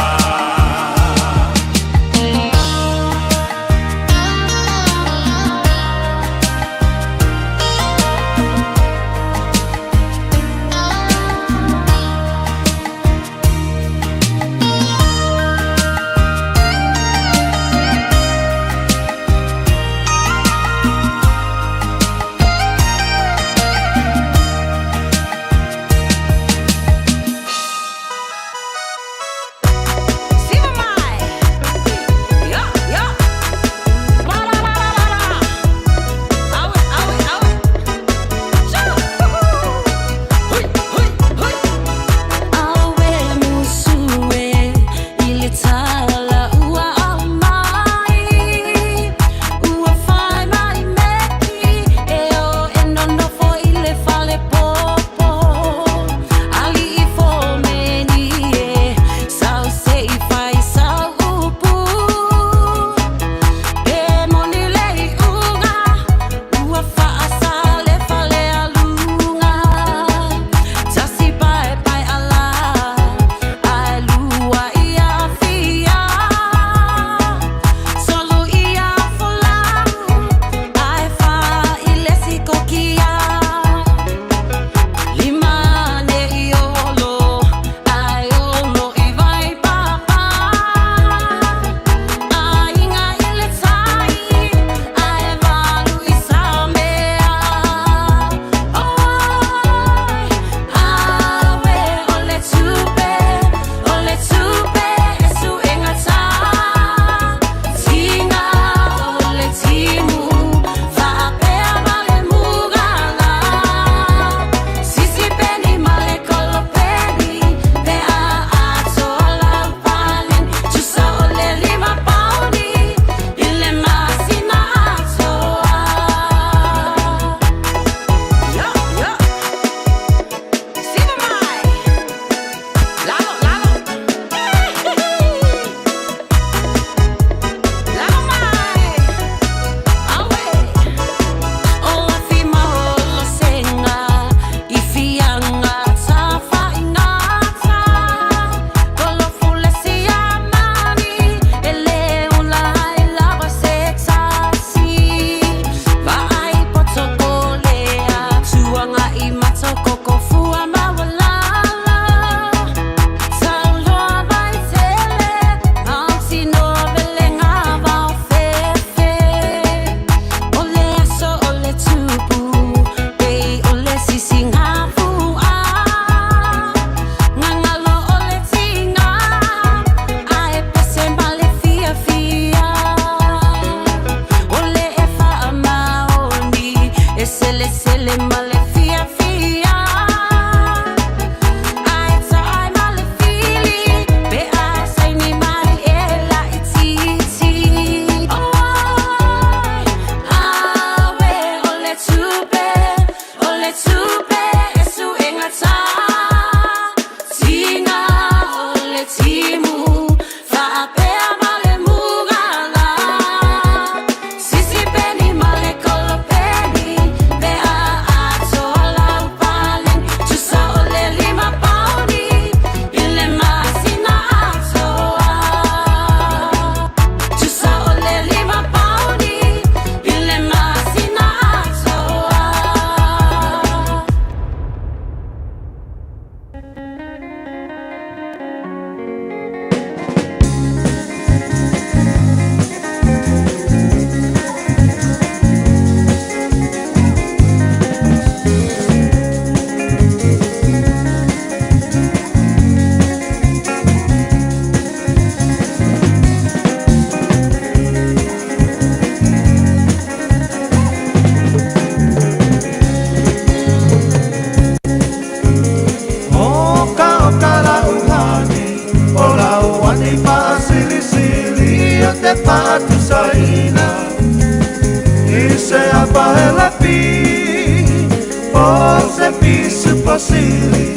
sili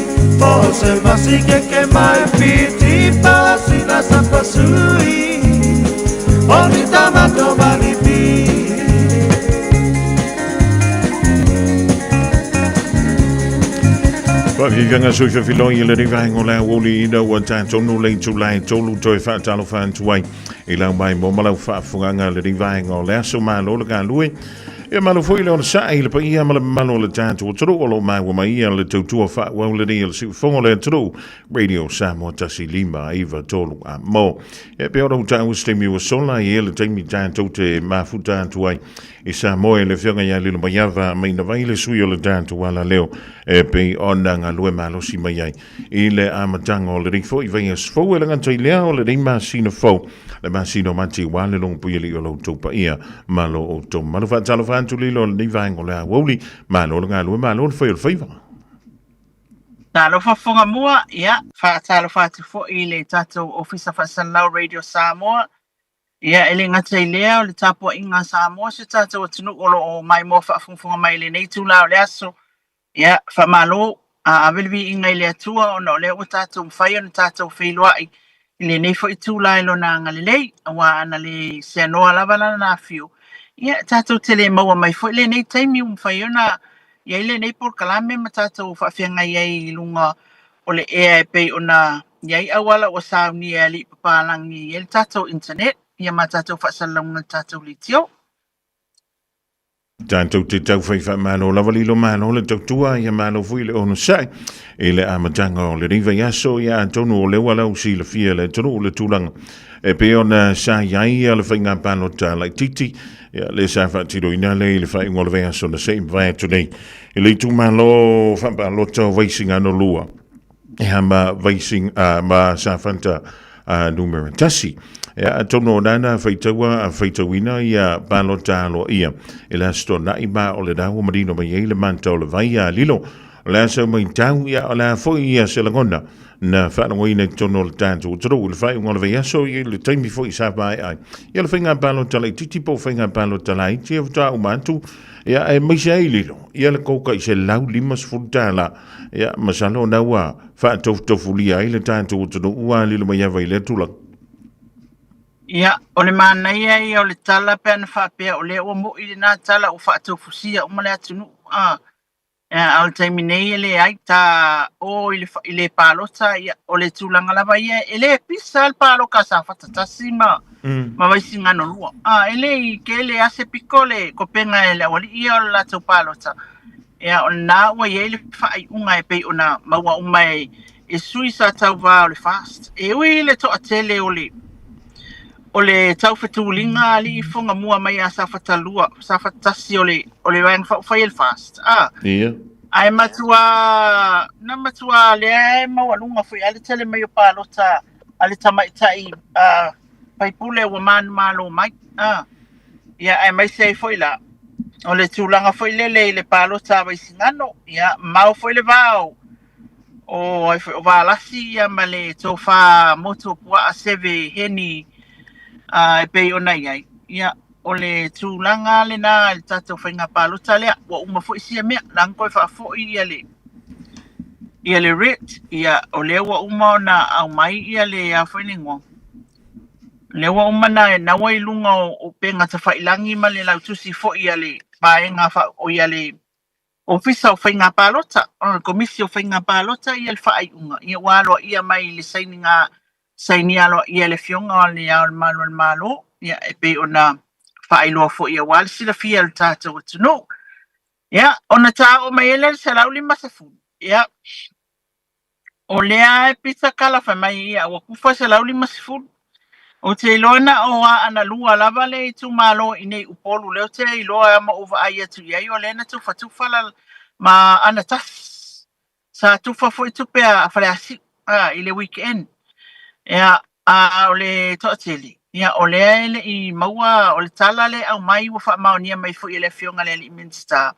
Po se masikeke mai piti pasina sa pasui Oni tamato manipi. Faaviaviaga soifafiloi i lenei vaega o le aoauli ina ua tatou le itula e tolu toe faatalofa atu ai i lau maimoa ma lau faafofogaga lenei vaega o le aso. Malo le galue. Ia malo foi le onosai i le paia ma le mamalu o le tatou atunuu o lo o maua mai ia le tautua faaauau lenei a le siufofoga o le atunuu Radio Samoa 1 5 9 3 a mo. E pei ona ou taua se taimi ua sola i le taimi tatou te mafuta atu ai i Samoa i le afioga ia Lilomaiava Mainavai le sui o le tatou alaleo e pei ona galue malosi mai ai i le amataga o lenei foi vaiaso fou e le gata i lea o lenei masina fou le masina o Mati aua le logopuialii o lo outou paia ma lo outou mamalu. Faatalofa atu Lilo i lenei vaega o le aoauli, malo le galue, malo le fai o le faiva. Talofa Fogamua, ia, faatalofa atu foi i le tatou Ofisa Faasalalau Radio Samoa. Ia, e le gata i lea o le tapuaiga a Samoa, si o tatou atunuu o lo o maimoa faafogafoga mai i lenei itula o le aso. Ia, faamalo, a ave le viiga i le Atua ona o lea ua tatou mafai ona tatou feiloai i lenei foi itula i Lona agalelei, aua ana le seanoa lava Lana afio, ia, tatou te le maua mai foi lenei taimi ua mafai ona i ai lenei polokalame ma tatou faafeagai ai i luga o le ea e pei ona i ai auala ua saunia e alii papalagi e i ai le tatou internet ia ma tatou faasalalauga i le tatou leitio. Tatou te taufai faamalo lava lilo malo le tautua ia malo foi le onosai i le amataga o lenei vaiaso ia atonu o lea ua lau silafia le atunuu le tulaga e pei ona sa i ai le faiga palota laitiiti ia le sa faatinoina lea i le faaiuga o le vaiaso na se i mavae atu nei i le itumalo faapalota o Vaisigano 2 ia ma Vaising, ma Safata numera 1. Ia, atonu o nana faitaua faitauina ia palota aloaia i le Aso Toonai ma o lena ua manino mai ai le manta o le vai a lilo. O le a sau matau, ia o le a foi ia se lagona na faalogoina i totonu o le tatou atunuu i le faaiuga o le vaiaso i le taimi foi sa maea ai ia le faiga palota laitiiti po o faiga palota laiti e faatoa uma atu ia aemaise ai lilo ia le koka i $150. Ia masalo o lena ua faatofutofulia ai le tatou atunuu ua lilo mai ava i lea tulaga. Ia, o le manaia ia o le tala pe ana faapea o lea ua mo'i lena tala ua faatofusia uma le atunuu. A, a o le taimi nei e leai, ta o i le, i le palota, ia, o le tulaga lava ia, e le pisa le paloka a Safata 1 ma, ma Vaisigano 2. A, e le i tele lava se pito le kopenga e le aualii ia o le latou palota. Ia, o lena ua i ai le faaiuga e pei ona maua uma e, e sui sa tauvā o le FAST. E ui i le toatele o le, o le taufetuliga a alii fogamua mai ia Safata 2, Safata 1 o le, o le Vaega Faaupufai a le FAST. A, Ia. ae matuā, na matuā lea e maualuga foi lava le tele mai o palota a le tamaitai a faipule ua manumalo mai. A, ia aemaise ai foi la, o le tulaga foi lele i le palota a Vaisigano, ia, mamao foi le va o, o, ai foi, o Valasi ia ma le tofa motu o Puaa Seve Heni e pei ona i ai. Ia, o le tulaga lena i le tatou faiga palota lea, ua uma foi sia mea, leaga toe faafoi ia le ia le writ, ia o lea ua uma ona aumai ia le a foi le igoa. Lea ua uma na na ua i luga o upega tafailagi ma le lautusi foi a le vaega fa, o ia le Ofisa o Faiga Palota, o le Komisi o Faiga Palota ia le faaiuga, ia ua aloaia mai i le sainiga, sainia aloaia e le Afioga o Le Ao o le Malu o le Malo, ia e pei ona faailoa foi aua le silafia e le tatou atunuu. Ia, ona ta oo mai ai lea i le 150, ia, O lea e pita kala fai mai ia ua kufa 150. Ou te iloa na o Aana 2 lava le itumalo i nei Upolu lea ou te iloa ma ou vaai atu i ai o lea na tufatufa la ma Aana 1. Sa tufa foi tupe a Faleasiu a i le weekend. Ia a o le toatele ia o lea e le i maua o le tala lea e aumai ua faamaonia mai foi e le Afioga i le alii Minisita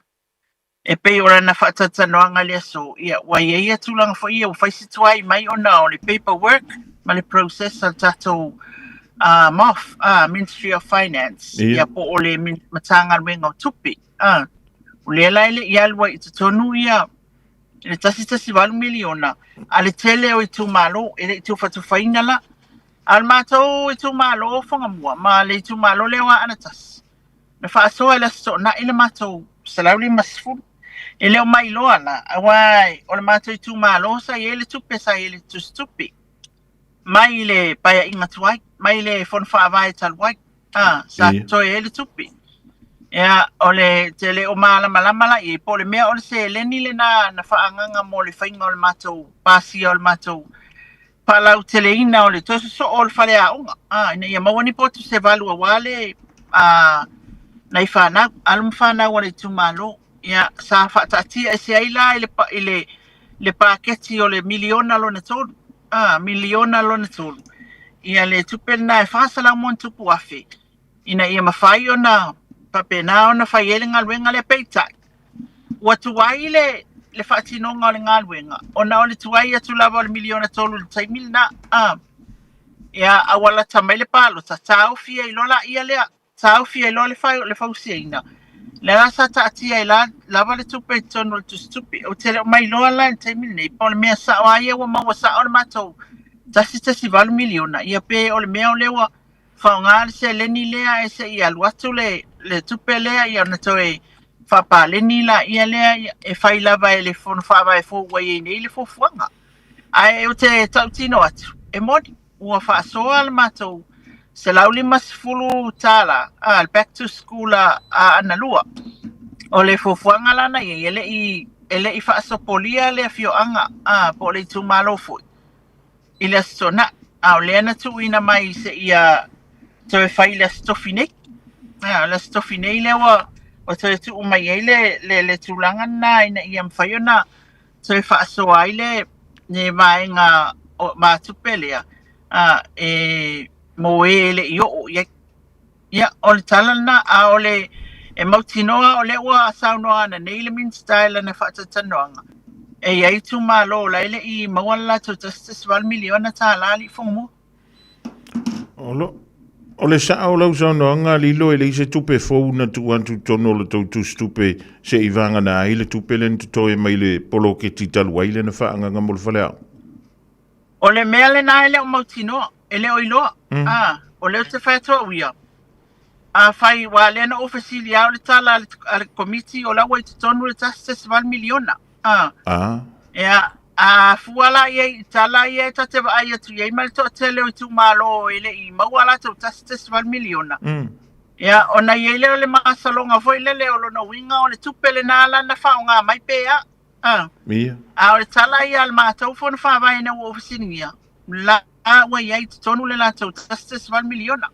E pei o lana faatalatalanoaga i le aso, ia, ua i ai ia tulaga foi ia ua fai si tuai mai ona o le paperwork ma le process a le tatou MOF, Ministry of Finance, ia po o le Matagaluega o Tupe. O lea la e le i alu ai i totonu ia I le 1.8 miliona a le tele o itumalo e le i tufatufaina la. A o le matou itumalo o Fagamua ma le itumalo lea o Aana Tasi, na faasoa i le Aso Toonai le matou 150. E le o mailoa la, aua o le matou itumalo sa i ai le tupe sa i ai le tusitupe mai le paeaiga tuai, mai le fono faavae talu ai, a, sa totoe ai le tupe. Ia, o le te le o malamalama la i ai, po o le mea o le seleni lena na faaagaga mo le faiga o le matou pasia o le matou faalauteleina o le toe sosoo o le faleaoga, a, ina ia maua ni potu se valu aua le a, nai fanau, alo ma fanau a le itumalo. Ia, sa faataatia ese ai la i le, i le, le paketi o le miliona lona tolu, a, miliona lona tolu. Ia le tupe lena e 400 ma ona tupu afe, ina ia mafai ona faapena ona fai ai le galuega lea. Peitai, ua tuai le, le faatinoga o le galuega, ona o le tuai atu lava o le miliona tolu i le taimi lena, a, ia, a ua lata mai le palota, taofi ai loa laia lea, taofi ai loa le, fai, le fausiaina. Lea la sa taatia ai la, lava le tupe i totonu o le tusitupe. Ou te le o mailoa la i le taimi lenei, po o le mea sao a ia ua maua sao le matou 1.8 miliona, ia pe o le mea o lea ua faaaoga le seleni lea ae se i alu atu le, le tupe lea ia ona toe faapaleni laia lea ia, e fai lava e le Fono Faavae fou ua i ai nei le fuafuaga. Ae ou te tautino atu, e moni, ua faasoa le matou $150, a, le back to school a Aana Lua. O le fuafuaga la na i ai, e le i faasopolia le afioaga, a, po o le itumalo foi i le Aso Toonai, a o lea na tuuina mai seia toe fai i le Aso Tofi nei. A, o le Aso Tofi nei lea ua toe tuu mai ai le tulaga lena ina ia mafai ona toe faasoa ai le vaega o matupe lea, a, e mo e e le i oo i ai. Ia, o le tala lena, a o le e mautinoa o lea ua saunoa ananei le Minisita i lana faatalatalanoaga, e i ai itumalo la e le i maua le latou $1.8 miliona alii Fogamua. O le sao o lau saunoaga Lilo, e leai se tupe fou na tuu atu i totonu o le tou tusitupe se i vagana ai le tupe lea na totoe mai le poloketi talu ai lea na faaagaga mo le faleaoga. O le mea lena e le o mautinoa, e le o iloa. A, o lea ou te fai atu au ia, afai, aua lea na ou fesili lava o le tala a le Komiti o la ua i totonu le $1.8 miliona. A. A. Ia, a fua la i ai i tala ia e ta te vaai atu i ai ma le toatele o itumalo e le i maua a latou $1.8 miliona. Ia, ona i ai lea o le masaloga foi lele o lona uiga o le tupe lena la na faaaoga mai pe a. A. Ia. A o le tala ia a le matou fono faavae ina ua ou fesiligia, la ua i ai i totonu le latou $1.8 miliona.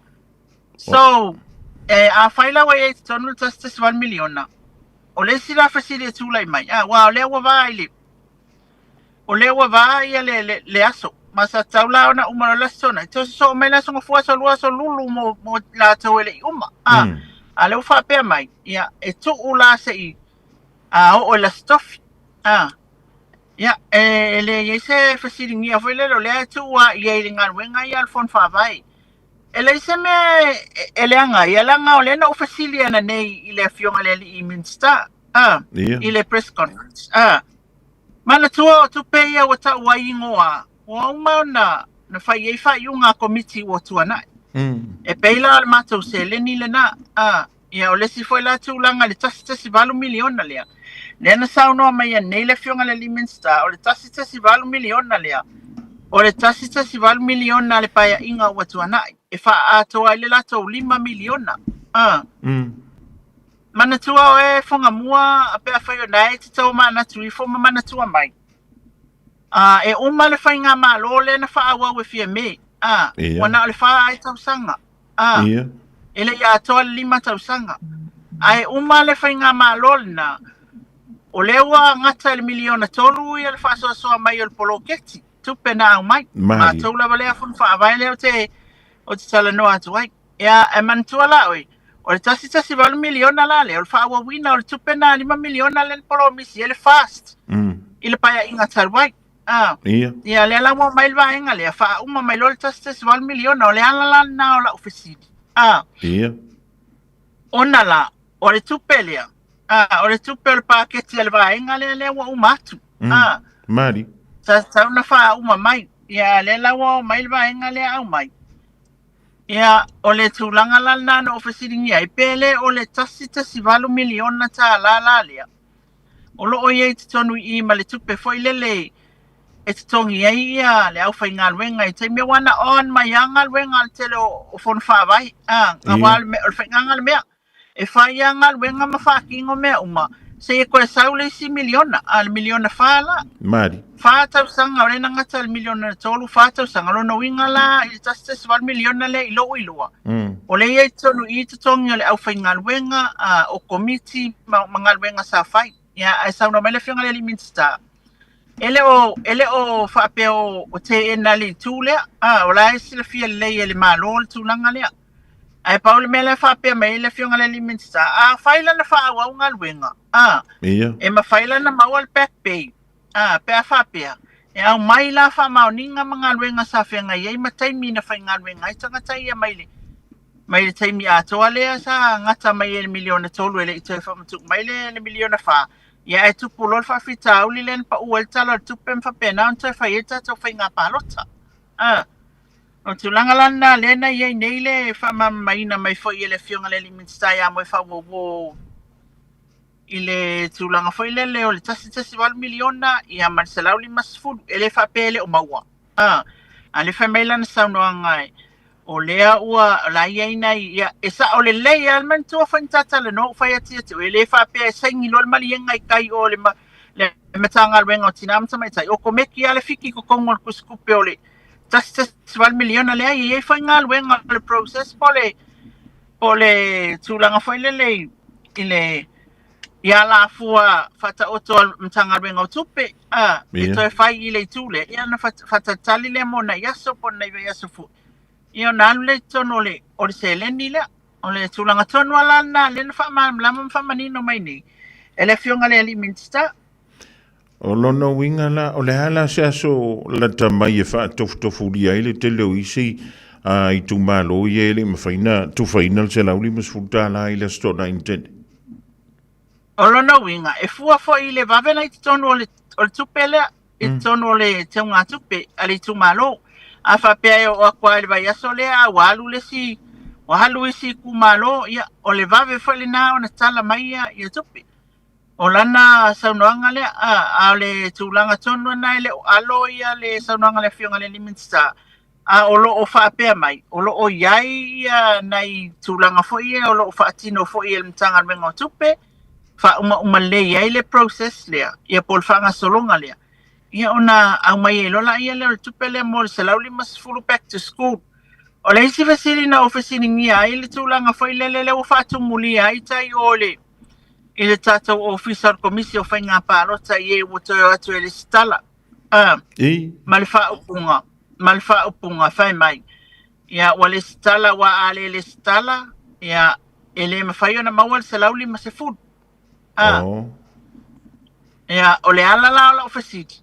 So, e, afai la ua i ai i totonu le $1.8 miliona, o le isi la fesili e tulai mai, a, aua o lea ua va i le, o lea ua va ia le aso, ma sa tatau la ona uma loa le aso Toonai, toe sosoo mai le aso Gafua, aso Lua, aso Lulu mo latou e le i uma. A, a lea ua faapea mai, ia, e tuu la se i a oo i le Aso Tofi. A, ia, e leai ai se fesiligia foi lele, o lea e tuu lava i ai i le galuega ia a le Fono Faavae. E leai se mea e leaga ai, leaga o lea na ou fesili ananei i le afioga i le alii Minisita, a, i le press conference, a, manatua o tupe ia ua tau ai igoa, ua uma ona na fai ai faaiuga a Komiti ua tuanai. E pei la o le matou seleni lena, a, ia o le isi foi la tulaga i le $1.8 miliona lea, lea na saunoa mai ananei le afioga i le alii Minisita, o le $1.8 miliona lea, o le $1.8 miliona a le paeaiga ua tuanai, e faaatoa ai le latou $5 miliona. A. Manatua oe Fogamua pe afai o na e te tau manatu ifo ma manatua mai. A, e uma le faigamalo lea na faaauau e Fiame. A, ua na o le fa ai tausaga. A, e le i atoa le 5 tausaga. Ae uma le faigamalo lena, o lea ua gata i le miliona tolu ia le faasoasoa mai o le poloketi, tupe na aumai. Matou lava lea fono faavae lea ou te talanoa atu ai. Ia, e manatua la oe, o le 1.8 miliona la lea, o le faaauauina o le tupe na 5 miliona lea na polomisi ai le FAST i le paeaiga talu ai. Ah, Ia. Ia, lea la ua aumai le vaega lea, faauma mai loa le 1.8 miliona, o le ala la lena o lau fesili. Ah, Ia. ona la, o le tupe lea, ah, o le tupe o le paketi a le vaega lea, lea ua uma atu. A. Mali. Sa tatau ona faauma mai. Ia, a o lea la ua oo mai le vaega lea aumai. Ia, o le tulaga la lena na ou fesiligia ai, pe le o le $1.8 miliona la lea, o lo o i ai i totonu i i ma le tupe foi lele e totogi ai ia le aufaigaluega i taimi aua na on mai lava galuega a le tele o fono faavae, a, aua o le faigaga le mea. E fai lava galuega ma faatino mea uma, seia toe sau le isi miliona, a le miliona fa la. Mali. Fa tausaga, o lea na gata i le miliona na tolu, fa tausaga. O lona uiga la i le 1.8 miliona lea i lou iloa, o lea e i ai i totonu i i totogi o le aufaigaluega, a, o komiti ma, ma galuega sa fai. Ia, ae saunoa mai le Afioga i le alii Minisita, e le o, e le o faapea o, o teena le itu lea, a, o la e silafia lelei e le Malo le tulaga lea. Ae pau le mea lea e faapea mai ai le Afioga i le alii Minisita, a fai lana faaauau galuega, a, Ia. e mafai lana maua le back pay, a, pe a faapea, e aumai la faamaoniga ma galuega sa feagai ai ma taimi na faigaluega ai tagata ia mai le, mai le taimi atoa lea sa gata mai ai le miliona tolu e le i toe faamatuu mai le, le miliona fa. Ia ae tupu loa le faafitauli lea na pau ai le Tala o le Tupe ma faapena ona toe fai ai le tatou faiga palota. A. O le tulaga la lena lea na i ai nei le faamalamalamaina mai foi e le Afioga i le alii Minisita ia Moefaauouo i le tulaga foi lele o le 1.8 miliona ia ma le 150, e le faapea e le o maua. A, a lea fai mai lana saunoaga e, o lea ua o la e i ai nai, ia, e sao lelei lava le manatua foi na ta talanoa ou fai atu ia te oe, e le faapea e saini loa le maliega i tai o le, le Matagaluega o Tina ma Tamaitai, o komeki lava le fiki i totonu o le tusitupe o le 1.8 miliona lea e i ai foi galuega o le process po le po le tulaga foi lele i le i alafua faataoto a le Matagaluega o Tupe a e toe fai i le itu lea ia ona faatalitali lea mo nai aso po o nai vaiaso foi ia ona alu lea i totonu o le o le seleni lea. O le tulaga tonu lava la lena lea na faamalamalama ma faamanino mai nei e le Afioga i le alii Minisita. O lona uiga la, o le a la se aso lata mai e faatofutofulia ai le tele o isi a itumalo ia e le i mafai ona tufaina le $150 i le Aso Toonai na tele? O lona uiga, e fua foi i le vave la i totonu o le, o le tupe lea, i totonu o le teugatupe a le itumalo. A faapea e oo atu lava i le vaiaso lea a ua alu le isi, ua alu isi itumalo, ia, o le vave foi lena ona tala mai ia, ia tupe. O lana saunoaga lea, a, a o le tulaga tonu lena e le o alo ia le saunoaga a le Afioga i le alii Minisita, a o lo o faapea mai, o lo o i ai ia nai tulaga foi ia o lo o faatino foi e le Matagaluega o Tupe, faaumauma lelei ai le process lea, ia po o le faagasologa lea, ia ona aumai ai loa laia lea o le tupe lea mo le 150 back to school. O le isi fesili na ou fesiligia ai le tulaga foi lele lea ua faatumulia ai tai o le i le tatou Ofisa o le Komisi o Faiga Palota i e ua toe o atu e lesitala. I. Ma le faaupuga, ma le faaupuga fai mai, ia ua lesitala aua a le lesitala, ia e le mafai ona maua le 150. Oh. Ia, o le ala la o lau fesili,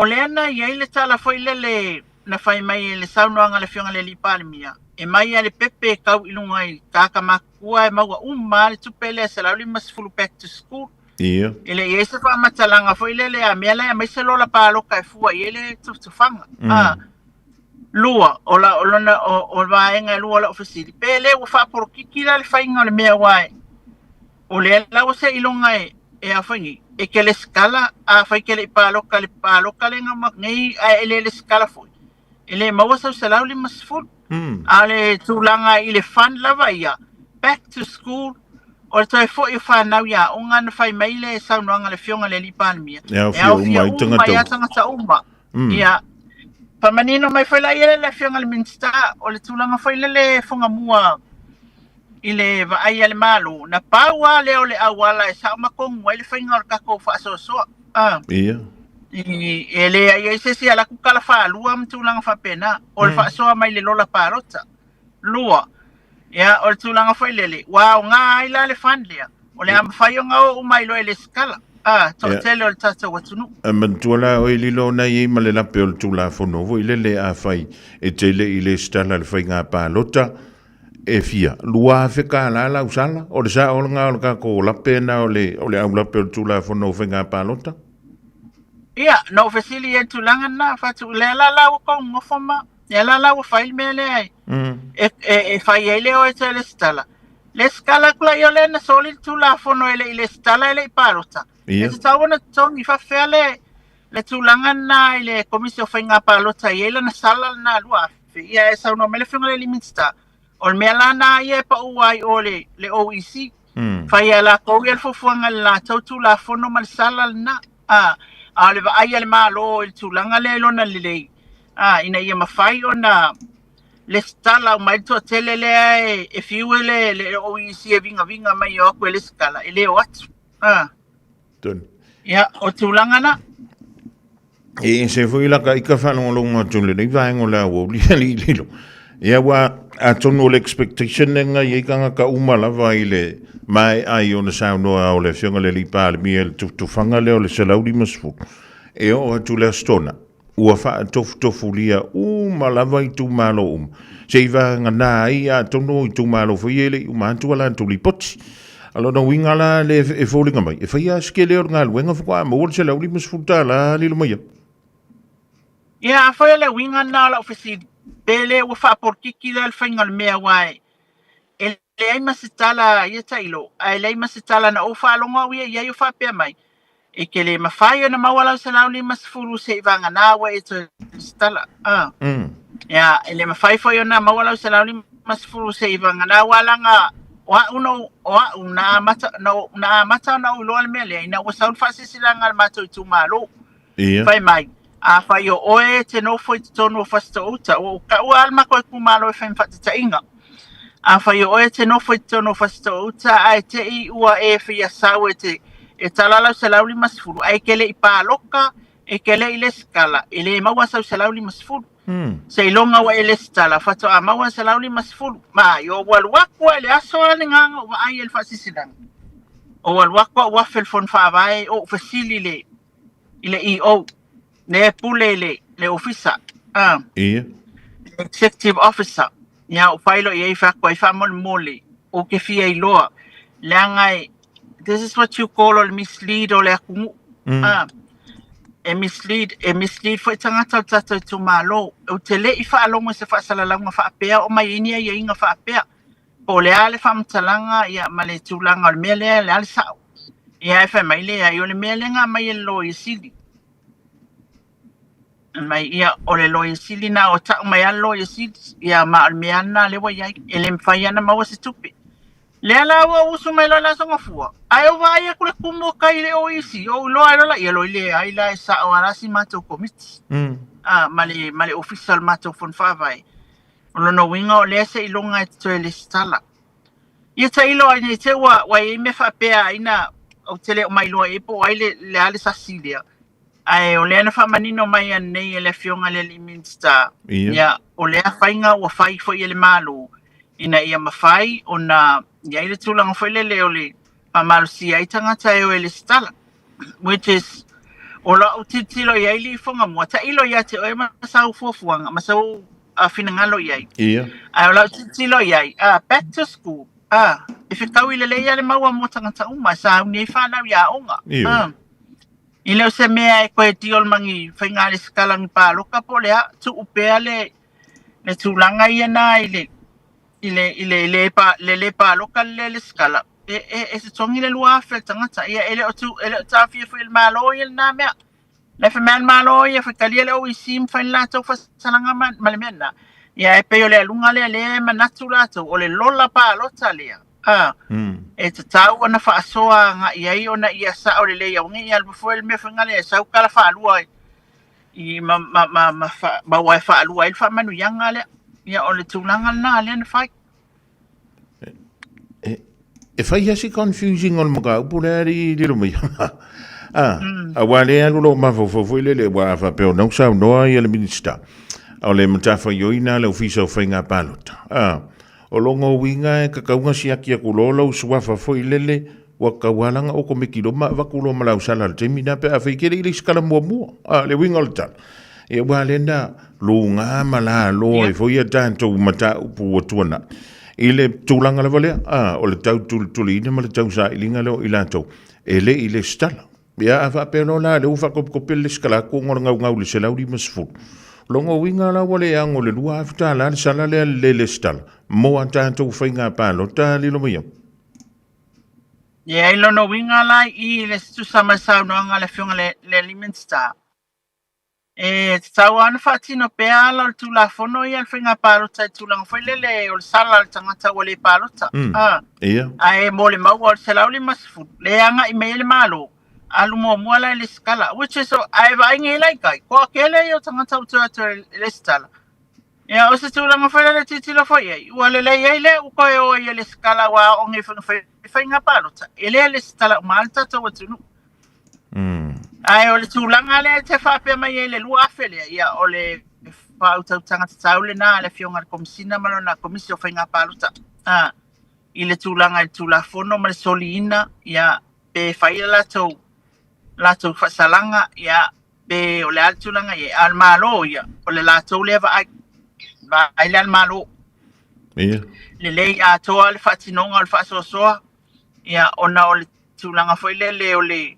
o lea na i ai le tala foi lele na fai mai e le saunoaga a le Afioga i le alii Palemia, e mai lava le pepe e tau i luga i tagata matutua e maua uma lava le tupe lea 150 back to school. Ia. E le i ai se faamatalaga foi lele a mea la e aumai se lola paloka e fua i ai le tufatufaga. Lua, o la, o lona, o, o le vaega e lua o lau fesili, pe le ua faapolokiki la le faiga o le mea aua e, o lea la ua seiloga e, e a fai nei, e te lesitala, afai e te le i paloka i le paloka lea na uma atu nei ae e le lesitala foi, e le maua sau 150. A o le tulaga i le fund lava ia, back to school, o le toe foi o fanau i aoga na fai mai le saunoaga a le Afioga i le Alii Palemia, E aofia uma ai tagata uma. tagata uma. Ia, faamanino mai foi la ia le Afioga i le Minisita, o le tulaga foi lele Fugamua i le vaai a le Malo, na pau lava lea o le auala e sao ma tonu ai le faiga o le tatou faasoasoa. Ia. E leai ai se isi e alu atu tala faalua ma tulaga faapena, o le faasoa mai le lola palota. Lua, ia, o le tulaga foi lele, ua aoga ai la le fund lea, o le a mafai ona o uma ai loa e lesitala, a, toatele o le tatou atunuu. E manatua la oe lilo ona i ai ma le lape o le Tulafono foi lele afai e te le i lesitala i le faiga palota, e fia, $2,000 lau sala, o le sa'o lena o le tatou lape lena o le o le aulape o le Tulafono o Faiga Palota? Ia, na ou fesili i ai i le tulaga lena, fai atu, lea la la ua tou nofo ma, lea la la ua fai le mea lea e, e, e, e fai ai le o e toe lesitala. Lesitala atu la ia o lea na soli le Tulafono e le i lesitala e le i palota. E tatau ona totogi faafefea le, le tulaga lena i le Komisi o Faiga Palota e i ai lana sala lena 2,000. Ia e saunoa mai le Afioga i le Minisita, o le mea la lena ia e pau ai o le, le OEC. Fai e latou ia le fuafuaga i le latou Tulafono ma le sala lena. A, a o le vaai a le Malo i le tulaga lea i lona lelei, a, ina ia mafai ona lesitala uma ai le toatele lea e, e fiu e le, le OEC e vigaviga mai e o atu e lesitala, e le o atu. A. Tonu. Ia, o tulaga na. E ese foi la ka ika whalongolongo atu le nei vaenga o le aoauli ali i lilo. Ia ua atonu o le expectation e ngai ai kanga ka uma lava i le mae ai o na saunoa o le afioga le alii Palemia i le tufatufaga lea o le 150 e oo atu le Aso Tona ua faatofutofulia uma lava itumalo uma se i vagana ai atonu o itumalo foi e le i uma atu a latou lipoti. A lona uiga la le e foliga mai, e fai lava si tele o le galuega faatoa maua le $150 lilo mai ai. Ia, afai o le uiga lena o lau fesili, pe le ua faapolokiki lea le faiga o le mea aua e leai ma se tala ia tailo, ae leai ma se tala na ou faalogo au ia i ai o faapea mai, e te le mafai ona maua lau 150 se i vagana ua e toe lesitala. Ia, e le mafai foi ona maua lau 150 se i vagana ua laga o a'u no o a'u na amata na, na amata ona ou iloa le mea lea ina ua sau le faasilasilaga a le matou itumalo. Fai mai, afai o oe e te nofo i totonu o Fasitoouta, ua ou taua lava le matou itumalo e fai ma faataitaiga. Afai o oe e te nofo i totonu o Fasitoouta ae te i ua e fia sau e te e tala lau 150, ae e te le i paloka, e te le i lesitala, e le maua sau 150. Seiloga ua e lesitala, faatoa maua 150. Ma, i ou alu atu lava i le aso lava lena na ou vaai ai i le faasilasilaga, ou alu atu au afe i le Fono Faavae, ou fesili i le i le EO, lea e pule i le, le ofisa, Executive Officer. Ia, ou fai loa i ai, fai atu ai, faamolemole, ou te fia iloa, leaga e, this is what you call o le mislead o le atunuu. E mislead, e mislead foi tagata o le tatou itumalo. Ou te le i faalogo i se faasalalauga faapea, oo mai ai ni aiaiga faapea. Po o le a le faamatalaga ia, ma le tulaga o le mea lea, le a le sao. Ia, ae fai mai, leai, o le mea lea na aumai e le Loia Sili. Fai mai, ia, o le Loia Sili na, o tau mai lava le Loia Sili, ia, ma o le mea lava lena lea ua i ai. E le mafai lava ona maua se tupe. Lea la ua ou usu mai loa i le Aso Gafua, ae ou vaai atu le tumu o tai i le OEC, ou iloa ai loa la, ia loi leai la e sao lava la si matou komiti, ma le, ma le ofisa o le matou fono faavae. O lona uiga o lea seiloga e toe lesitala. Ia tailo ai nei te ua ua i ai mea faapea ai na ou te le o mailoa i ai po o ai le, le a le sasi lea. Ae o lea na faamanino mai ananei e le Afioga i le alii Minisita, ia o lea faiga ua fai foi e le Malo ina ia mafai ona i ai le tulaga foi lele o le faamalosia ai tagata e o e lesitala. Which is, o lau tilotilo i ai lifoga mua, tailo ia te oe ma sau fuafuaga, ma sau finagalo i ai. Ae o lau tilotilo i ai, back to school, e fetaui lelei lava le maua mo tagata uma e sauni ai fanau i aoga. E le o se mea e toe deal ma ni faiga lesitala ni paloka po o le a, tuu pea le, le tulaga ia na i le, i le, i le, le, le, le paloka le le lesitala. E, e, e totogi le 2,000 le tagata. Ia, e le o, tu, e le o taofia foi e le Malo ia lena mea. Le fai mai a le Malo ia, faitalia le OEC ma fai le latou faasalaga ma, ma le mea lena. Ia, e pei o le aluga lea, lea e manatu latou, o le lola palota lea. A, e tatau ona faasoa agai i ai ona ia sao lelei aua ne i alu foi le mea foi lea e sau tala faalua i ma ma ma ma, fa, maua e faalua ai le faamanuiaga lea. Ia o le tulaga lena lea na fai. E fai lava si confusing o le mataupu lea i lilo mai. Ah, aua lea alu lou mafaufau foi lele, aua a faapea o lena ua saunoa ia le Minisita, o le matafaioi lena a le Ofisa o Faiga Palota. Ah, o lona uiga e tatau ona siaki atu loa lou suafa foi lele, ua tatau lava la ona okomeki loa ma avatu loa ma lau sala i le taimi lena pe afai e te le i lesitala muamua. Ah, le uiga o le tala, ia aua lea na luga ma lalo ai foi a tatou mataupu ua tuanai. I le tulaga lava lea, a, o le tau tulituliina ma le tau sailiga lea o i latou, e le i lesitala. Ia, a faapea loa la, lea ua faakopikopi le lesitala atu ona o le gaugau i le 150. Lona uiga la ua le ano i le $2,000 le sala lea le lesitala mo a tatou faiga palota lilo mai au. Ia, i lona uiga la i le tusa ma le saunoaga a le Afioga i le alii Minisita, E tatau lava ona faatino pea ala o le Tulafono ia le faiga palota i le tulaga foi lele o le sala a le tagata ua le palota. Mm. Ah. Ia. Ae mo le maua o le 150, le agai mai ai le Malo, alu muamua la i lesitala. Which is, ae vaai nei la i tai, toatele ia o tagata ua toe atu e lesitala. Ia, o se tulaga foi lele tilotilo foi i ai, ua lelei ai lea ua toe o ai e lesitala aua a oo nei i faiga palota, e le lesitala uma lava le tatou atunuu. Ae o le tulaga lea e te faapea mai ai le 2,000 lea, ia o le faautautaga tatau lena a le Afioga i le Komesina ma lona Komisi o Faiga Palota. A, i le tulaga i le Tulafono ma le soliina, ia, pe fai a latou, latou faasalaga, ia, pe o le a le tulaga i ai. A o le Malo, ia, o le latou lea vaai. Vaai lea a le Malo. Ia. Lelei atoa le faatinoga o le faasoasoa, ia, ona o le tulaga foi lele o le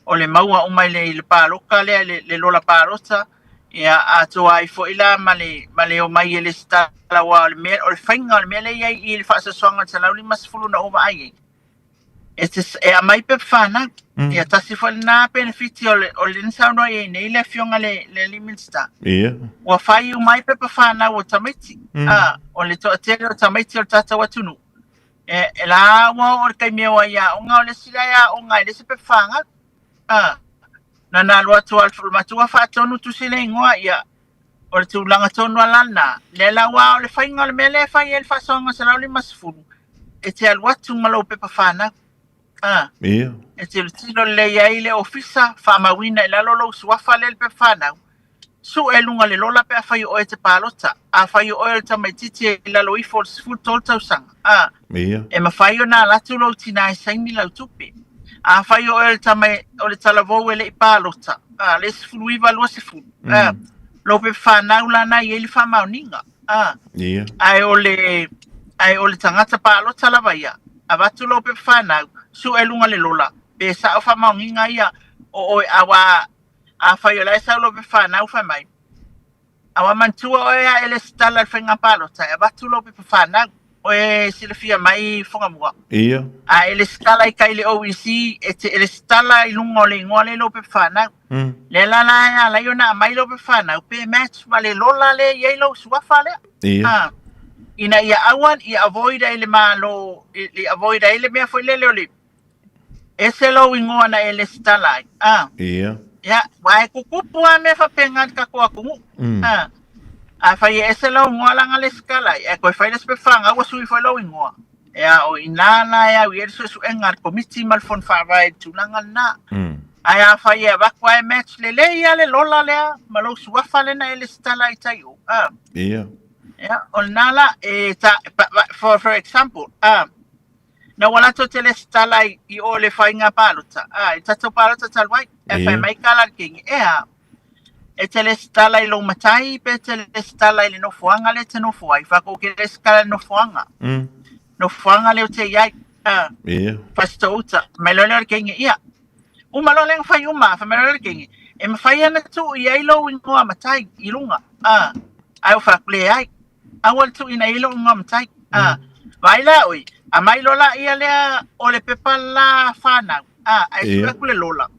o le maua uma i le, i le paloka lea, le, le lola palota, ia atoa ai foi la ma le, ma le omai e lesitala, aua o le mea, o le faiga o le mea lea e i ai i le faasoasoaga o le 150 na ou vaai ai, e, te, e aumai pepa fanau. Ia tasi foi lena penefiti o le, o le na saunoa i ai nei le afioga le, le alii Minisita. Ia. Ua fai uma ai pepa fanau o tamaiti. A, o le toatele o tamaiti o le tatou atunuu. E, e la ua oo le taimi e o ai i aoga, o le isi la e aoga ai le isi pepa fanau. A, na na alu atu lava le matua faatonu tusi le igoa, ia, o le tulaga tonu lava la lena. Lea la ua o le faiga o le mea lea e fai ai le faasoaga 150, e te alu atu ma lou pepa fanau. A, Ia. e tilotilo lelei ai le ofisa, faamauina i lalo lou suafa lea i le pepa fanau, Sue i luga le lola pe afai o oe e te palota. Afai o oe o le tamaitiiti e i lalo ifo o le 13 tausaga, a, Ia. e mafai ona ala atu lou tina e saini lau tupe. Afai o oe o le tama o le talavou e le i palota, a, le 19, 20, a, lou pepa fanau la na i ai le faamaoniga, a, Ia. ae o le, ae o le tagata palota lava ia, avatu lou pepa fanau, sue i luga le lola, pe sao faamaoniga ia o oe, aua Afai o la e sau lou pepa fanau fai mai, A ua manatua oe a e lesitala i le faiga palota, e avatu lou pepa fanau. Oe silafia mai Fugamua. Ia. A e lesitala i tai i le OEC, e te lesitala i luga o le igoa lea i lou pepa fanau. Lea la la e ala ai ona aumai lou pepa fanau pe match ma le lola lea e i ai lou suafa lea. Ia. A, ina ia aua, ia avoid ai le Malo, ia avoid ai le mea foi lele o le Ese lou ingoa na e lesitala ai. A. Ia. Ia, wa e kukupu a mea faapena i le tatou atunuu. A. Afai e ese lou ingoa la na lesitala ai, ae toe fai le isi pepa fanau ua sui foi lou ingoa. Ia, o i ina la e au i ai le suesuega a le Komiti ma le Fono Faavae i le tulaga lena. Ae afai e avatu lava e match lelei lava le lola lea ma lou suafa lea na e lesitala ai i tai o. A. Ia. Ia, o lena la, e ta, for example, a. Na ua latou te lesitala i, i o le faiga palota, a, i tatou palota talu ai, e fai mai ka la le kingi, e a, e te lesitala i lou matai, pe te lesitala i le nofoaga lea e te nofo ai, faatoa ou te lesitala i le nofoaga, nofoaga lea ou te i ai, a, Fasitoo-uta, mai loa lea o le kingi, ia, uma loa lea na fai uma, fai mai loa lea o le kingi, e mafai ona tuu i ai lou igoa matai i luga, a, ae ou fai atu, leai, Aua le tuuina i ai lou igoa matai. A, vaai la oe, aumai loa laia lea o le pepa la fanau, a, ae sue atu le lola.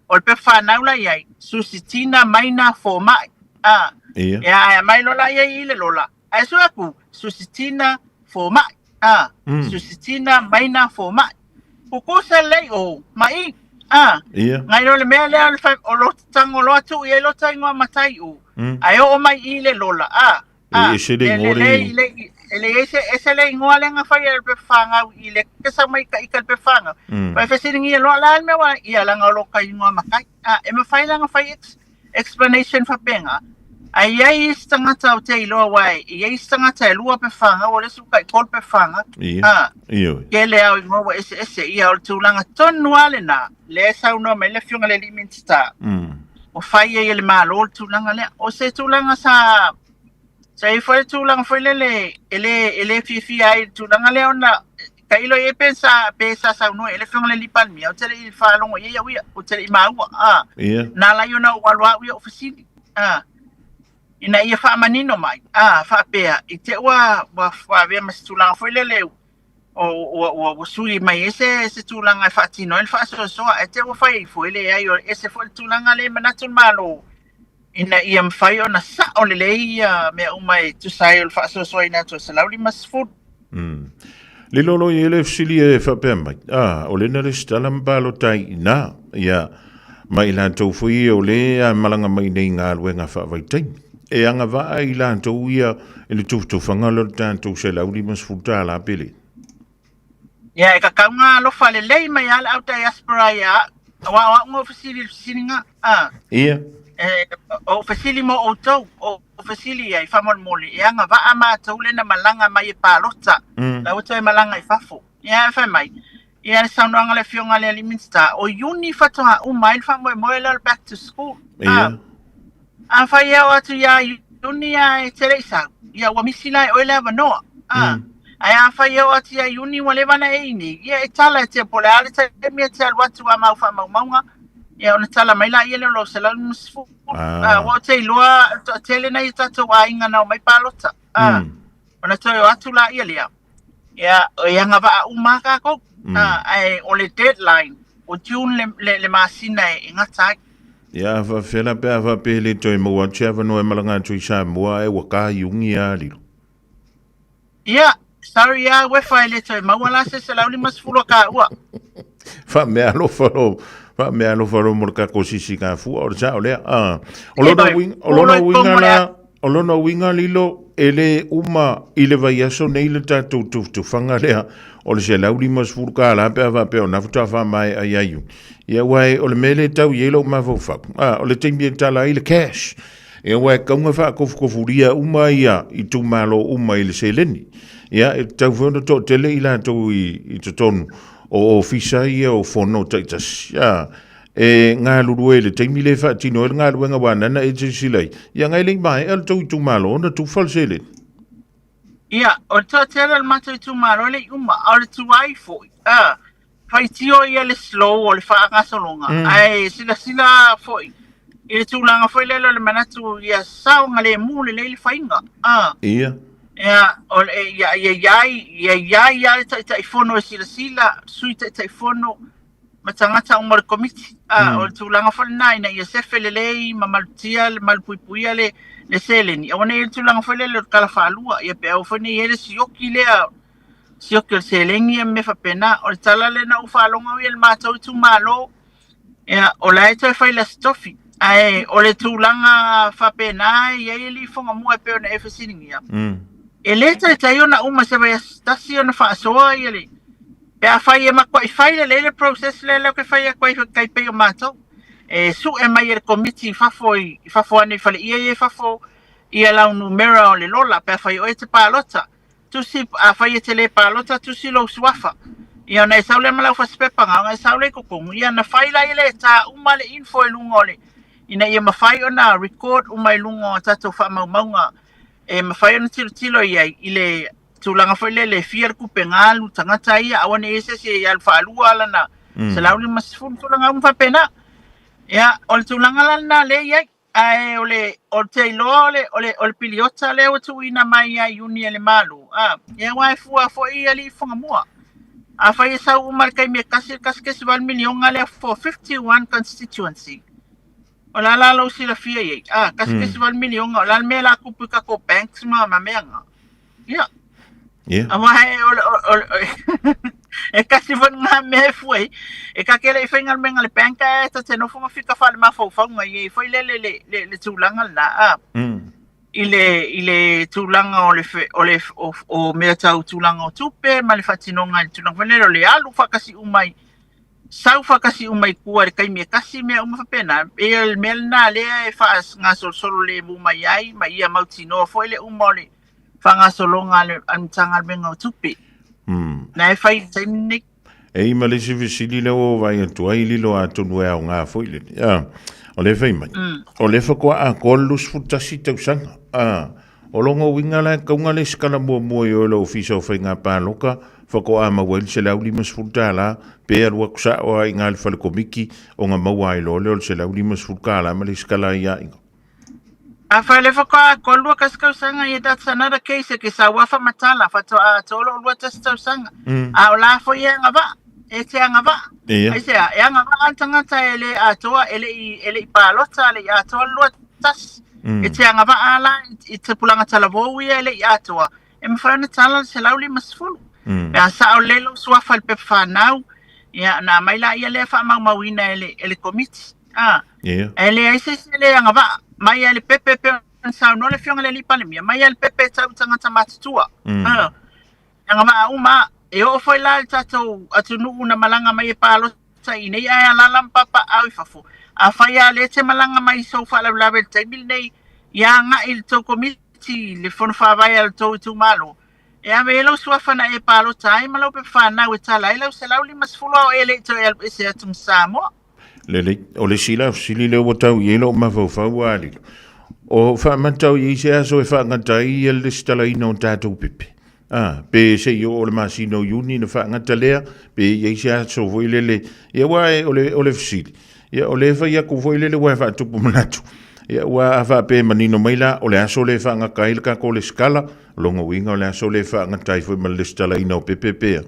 O le pepa fanau la i ai, Susitina Maina Fomai. A, ia, ae aumai loa laia i le lola, ae sue atu, Susitina Fomai. A, Susitina Maina Fomai. Kukusa lelei o ma i. A, ngai loa le mea lea o le fai, o lo tango loa tuu i ai lota igoa matai o. Ae oo mai i le lola, a, E ese le igoa le i. E le ese, ese le igoa lea na fai e le pepa fanau i le ke sau mai ka ika le pepa fanau. Fai fesiligia loa la le mea wa ia langa o lo ka igoa matai. A, e mafai la na fai explanation faapena. Ae i ai isi tagata o te iloa aua e i ai isi tagata e lua pepa fanau o le isi ua tai tolu pepa fanau. Ia. A, Ioe. tele lava o igoa ua eseese. Ia o le tulaga tonu lava lena, lea e saunoa mai le Afioga i le Alii Minisita. Ua fai ai e le Malo le tulaga lea. O se tulaga sa Sa i ai foi le tulaga foi lele e le e le fiafia ai i le tulaga lea ona tailo i ai pe sa pe sa saunoa i ai le Afioga i le Alii Palemia, ou te le i faalogo i ai au ia, ou te le i maua, a. Ia. Na ala ai ona ou alu au ia ou fesili, a, ina ia faamanino mai, a, faapea, i te i ua ua ua avea ma se tulaga foi lele o ua ua ua sui mai ai se se tulaga e faatino ai le faasoasoa, ae te i ua fai ai foi, leai, o ese foi le tulaga lea e manatu le Malo ina ia mafai ona sao lelei ia mea uma e tusa ai o le faasoasoaina atu o 150. Lilo lo i le fesili e faapea mai, a, o lena le sitala ma palota ai i ina, ia, ma i latou foi ia o le a malaga mai nei i galuega faavaitaimi. E agavaa i latou ia i le tufatufaga lea o le tatou $150 pe le? Ia, e kakau ngā alofa lelei mai a le au diaspora ia au. Aua o au ngā fesili i le fesiliga. A. Ia. E, o fesili mo outou, o fesili ai faamolemole, e agavaa matou lena malaga mai e palota. La ua toe malaga i fafo. Ia, e fai mai, ia le saunoaga a le Afioga i le Alii Minisita, o Iuni faatoa uma ai le faamoemoe lea o le back to school. Ia. A fai e oo atu ia Iuni ae te le i sau, ia ua misi la e oe le avanoa. A, Ae a fai e oo atu ia Iuni ua leva ona e i nei, ia e tala e te po o le a le taimi e te alu atu a mau faamaumauga, ia ona tala mai laia lea o lou 150. A, ua ou te iloa o le toatele nai o tatou aiga na omai palota. A, ona toe o atu laia lea, ia e agavaa uma lava tatou. A, ae o le deadline, o June le, le, le masina e gata ai. Ia, a faapefea la pe a faapea e le toe maua atu se avanoa e malaga atu i Samoa ae ua ka Iuni a lilo? Ia, sorry a Uefa e le toe maua la se 150 a kāua. Faameaalofa lo, faameaalofa lo mo le kako sisi ka fua o le sao lea. Ah, o lona uiga, o lona uiga la, o lona uiga lilo e le uma i le vaiaso nei le tatou tufatufaga lea o le 150 tala pe a faapea o na faatoa faamaea ia Iuni. Ia aua o le mea lea e tau i ai lou mafaufau, ah, o le taimi e tala ai le cash. Ia aua e tatau ona faakofukofulia uma ia itumalo uma i le seleni. Ia e tatau foi ona toatele i latou i totonu o ofisa ia o fono taitasi. Ia e galulue i le taimi lea e faatino ai le galuega aua nana e silasila ai, ia na e le i maea le tou itumalo ona tufa le seleni. Ia, o le toatele o le matou itumalo e le i uma, a o le tuai foi, a, faitio ia le slow o le faagasologa, ae silasila foi i le tulaga foi lele o le manatu ia saogalemu lelei le faiga, a. Ia. Ia, o le, ia, ia iai, ia iai lava le Taitaifono e silasila, Sui Taitaifono, ma tagata uma o le Komiti. A, o le tulaga foi lena ina ia sefe lelei ma malutia le malupuipuia le, le seleni. Aua ne i i ai le tulaga foi lele o le tala faalua, ia pe aua foi ne i i ai le sioki lea, sioki o le seleni ia ma mea faapena. O le tala lea na ou faalogo au ia i le matou itumalo, ia, o la e toe fai le Aso Tofi. Ae o le tulaga faapena e i ai alii Fugamua e pei ona e fesiligia, e le taitai ona uma i se vaiaso tasi ona faasoa ia le, Pe afai e matuai fai lelei le process lea lea ou te fai atu ai tai pei o matou, e sue mai e le Komiti i fafo i fafo ane i faleia ia i fafo ia lau numera o le lola pe afai oe e te palota. Tusi, afai e te le palota, tusi lou suafa. Ia ona e sau lea ma lau fasipepa na ona e sau lea i totonu, ia ona fai laia lea e ta uma le info i luga o le, ina ia mafai ona record uma i luga o tatou faamaumauga e mafai ona tilotilo i ai i le tulaga foi lele e fia le tupe na alu tagata ia, aua ne i i ai se isi e alu faalua lana 150, tulaga uma faapena. Ia, o le tulaga la lena lea e i ai. Ae o le, o te iloa o le, o le, o le piliota lea ua tuuina mai ia Iuni e le Malo, a, ia aua e fua foi i alii Fugamua. Afai e sau uma i le taimi e tasi le 1.8 miliona lea for 51 constituency, O le a la lou silafia i ai? A, 1.8 miliona, o le a le mea o le a tupu i tatou banks ma ma mea na? Ia. Ia. Aua e, o le, o le, e kasi foi lena mea e fua ai. E ta te le i faigaluega i le bank ae ta te nofo ma fika faale-mafaufauga i ai foi lele le, le, le tulaga lena, a. I le, i le tulaga o le, o le, o, o mea tau tulaga o tupe ma le faatinoga i le tulaga foi lele o le alu faatasi uma i, sau faatasi uma i tua i le taimi e tasi, mea uma faapena. E pei o le mea lena lea e faagasolosolo lemu mai ai ma ia mautinoa foi le uma o le faagasologa a le Matagaluega o Tupe. Na e fai i le taimi lenei. E i ma le isi fesili lea ua ou vaai atu ai lilo atonu e aoga foi lenei. O lea e fai mai, o lea faatoa atoa le 21 tausaga. O lona uiga la e tauga le sikala muamua i o i le Ofisa o Faiga Palota faatoa maua ai le $150 pe alu atu sao lava i ina i le fale komiti ona maua ai loa lea o le $150 ma le sikala ai lava i ina. Afai le faatoa atoa 21 tausaga ia that's another case e ke sau a faamatala faatoa atoa lou 21 tausaga. A o la foi e agavaa, e te agavaa. Ia. Aisea, e agavaa le tagata e le atoa, e le i, e le i palota, e le i atoa le 21. E te agavaa la i tupulaga talavou ia e le i atoa, e mafai ona tala le 150. Pe a sao lelei lou suafa i le pepa fanau, ia ona aumai laia lea faamaumauina e le, e le komiti. A, e leai se isi e le agavaa, mai lava i le pepe e pei ona saunoa le Afioga i le Alii Palemia, mai lava i le pepe e tau i tagata matutua. A, e agavaa uma lava. E oo foi la i le tatou atunuu na malaga mai e palota i inei ae alaala ma papaaao i fafo, afai lava o lea e te malaga mai i sou faalavelave i le taimi lenei, ia agai i le tou komiti, le fono faavae a le tou itumalo, e ave ai lou suafa na e palota ai ma lau pepa fanau e tala ai lau 150 a o e le i toe alu ese atu ma Samoa. Lelei, o le isi la fesili lea ua tau i ai lou mafaufau ua alilo, o faamatau i ai se aso e faagata ai le resitalaina o tatou pepe? A, pe se i oo i le masina o Iuni ona faagata lea, pe i ai se aso foi lele, ia aua o le, o le fesili, ia o lea e fai atu foi lele aua e faatupu manatu, ia aua a faapea e manino mai la, o le aso lea e faagata ai le tatou resitala, o lona uiga o le aso lea e faagata ai foi ma le resitalaina o pepe pe a?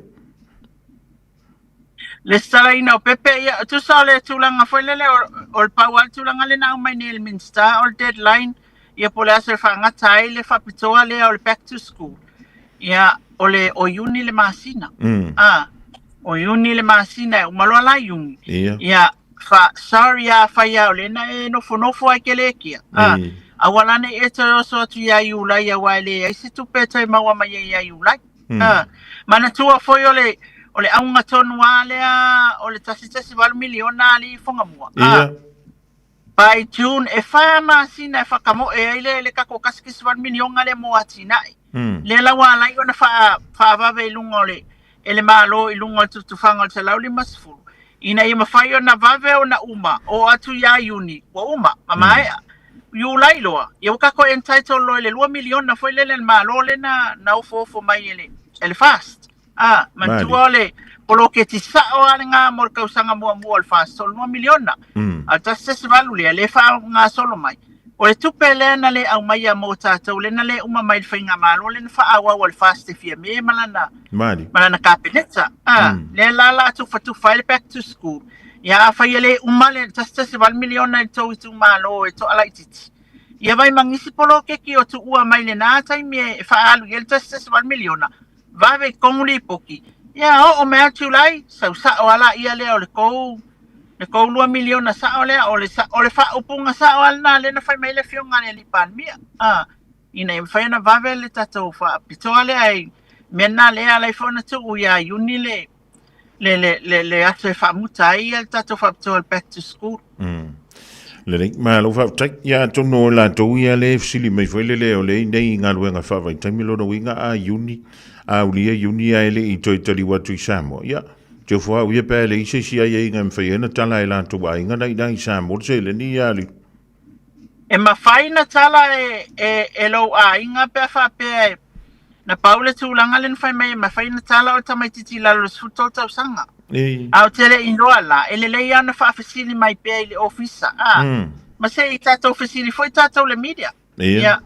Lesitalaina o pepe, ia, tusa o le tulaga foi lele, o le pau lava le tulaga lea na aumai nei e le Minisita, o le deadline, ia po o le aso e faagata ai le faapitoa lea o le back to school, ia, o le, o Iuni le masina. A, o Iuni le masina, e uma loa la Iuni. Ia. Ia, fa, sorry lava afai lava o lea na e nofonofo ai kelekia. A, aua la ne i e toe oso atu ia Iulai aua e leai se tupe e toe maua mai ai ia Iulai. Ah, manatua foi o le o le auga tonu lava lea o le 1.8 miliona alii Fugamua. Ah, by June e fa masina e whakamoe ai le le tatou 1.8 miliona lea mo atinae. Lea la ua ala ai ona faavave i luga o le e le Malo i luga o le tufatufaga o le 150 ina ia mafai ona vave ona uma oo atu ia Iuni ua uma ma maea. Iulai loa, ia ua tatou entitle loa i le $2 miliona foi lele a le Malo lea na, na ofoofo mai e le, e le FAST. Ah, manatua o le poloketi sao lava lena mo le tausaga muamua o le FAST, o le $2 miliona. A o le 1.8 lea, lea e faagasolo mai. O le tupe lea na le aumaia mo tatou, lea na le uma mai i le faigamalo lea na faaauau a le FAST e Fiame ma lana, ma lana Kapeneta. Ah, lea la la tufatufa ai le back to school. Ia afai e le uma le 1.8 miliona i le tou itumalo e toalaitiiti, ia vai ma nisi poloketi o tuua mai lena taimi e faaalu i ai le 1.8 miliona, vave i totonu lipoti, ia oo mai lava July, sau sao lava laia lea o le tou le tou 2 miliona sao lea, o le o le faaupuga sao lava lena lea na fai mai ai le afioga i le alii Palemia, a, ina ia mafai ona vave le tatou faapitoa lea i mea lena lea e ala ai foi ona tuu ia Iuni le le, le, le, le aso e faamuta ai le tatou faapitoa le back to school. Lelei, malo faafetai. Ia atonu o latou ia le fesili mai foi lele o le i nei galuega faavaitaimi lona uiga a Iuni, a ulia Iuni ae le i toe taliu atu i Samoa. Ia, te ofo au ia pe a leai se isi aiaiga e mafai ai ona tala e latou aiga na i ina i Samoa le seleni ia Lilo. E mafai na tala e, e, e lou aiga pe a faapea e, na pau le tulaga lea na fai mai e mafai na tala o le tamaitiiti i lalo o le 13 tausaga. A ou te le i iloa la, e lelei lava ona faafesili mai pea i le ofisa, a, ma se i tatou fesili foi tatou le media. Ia,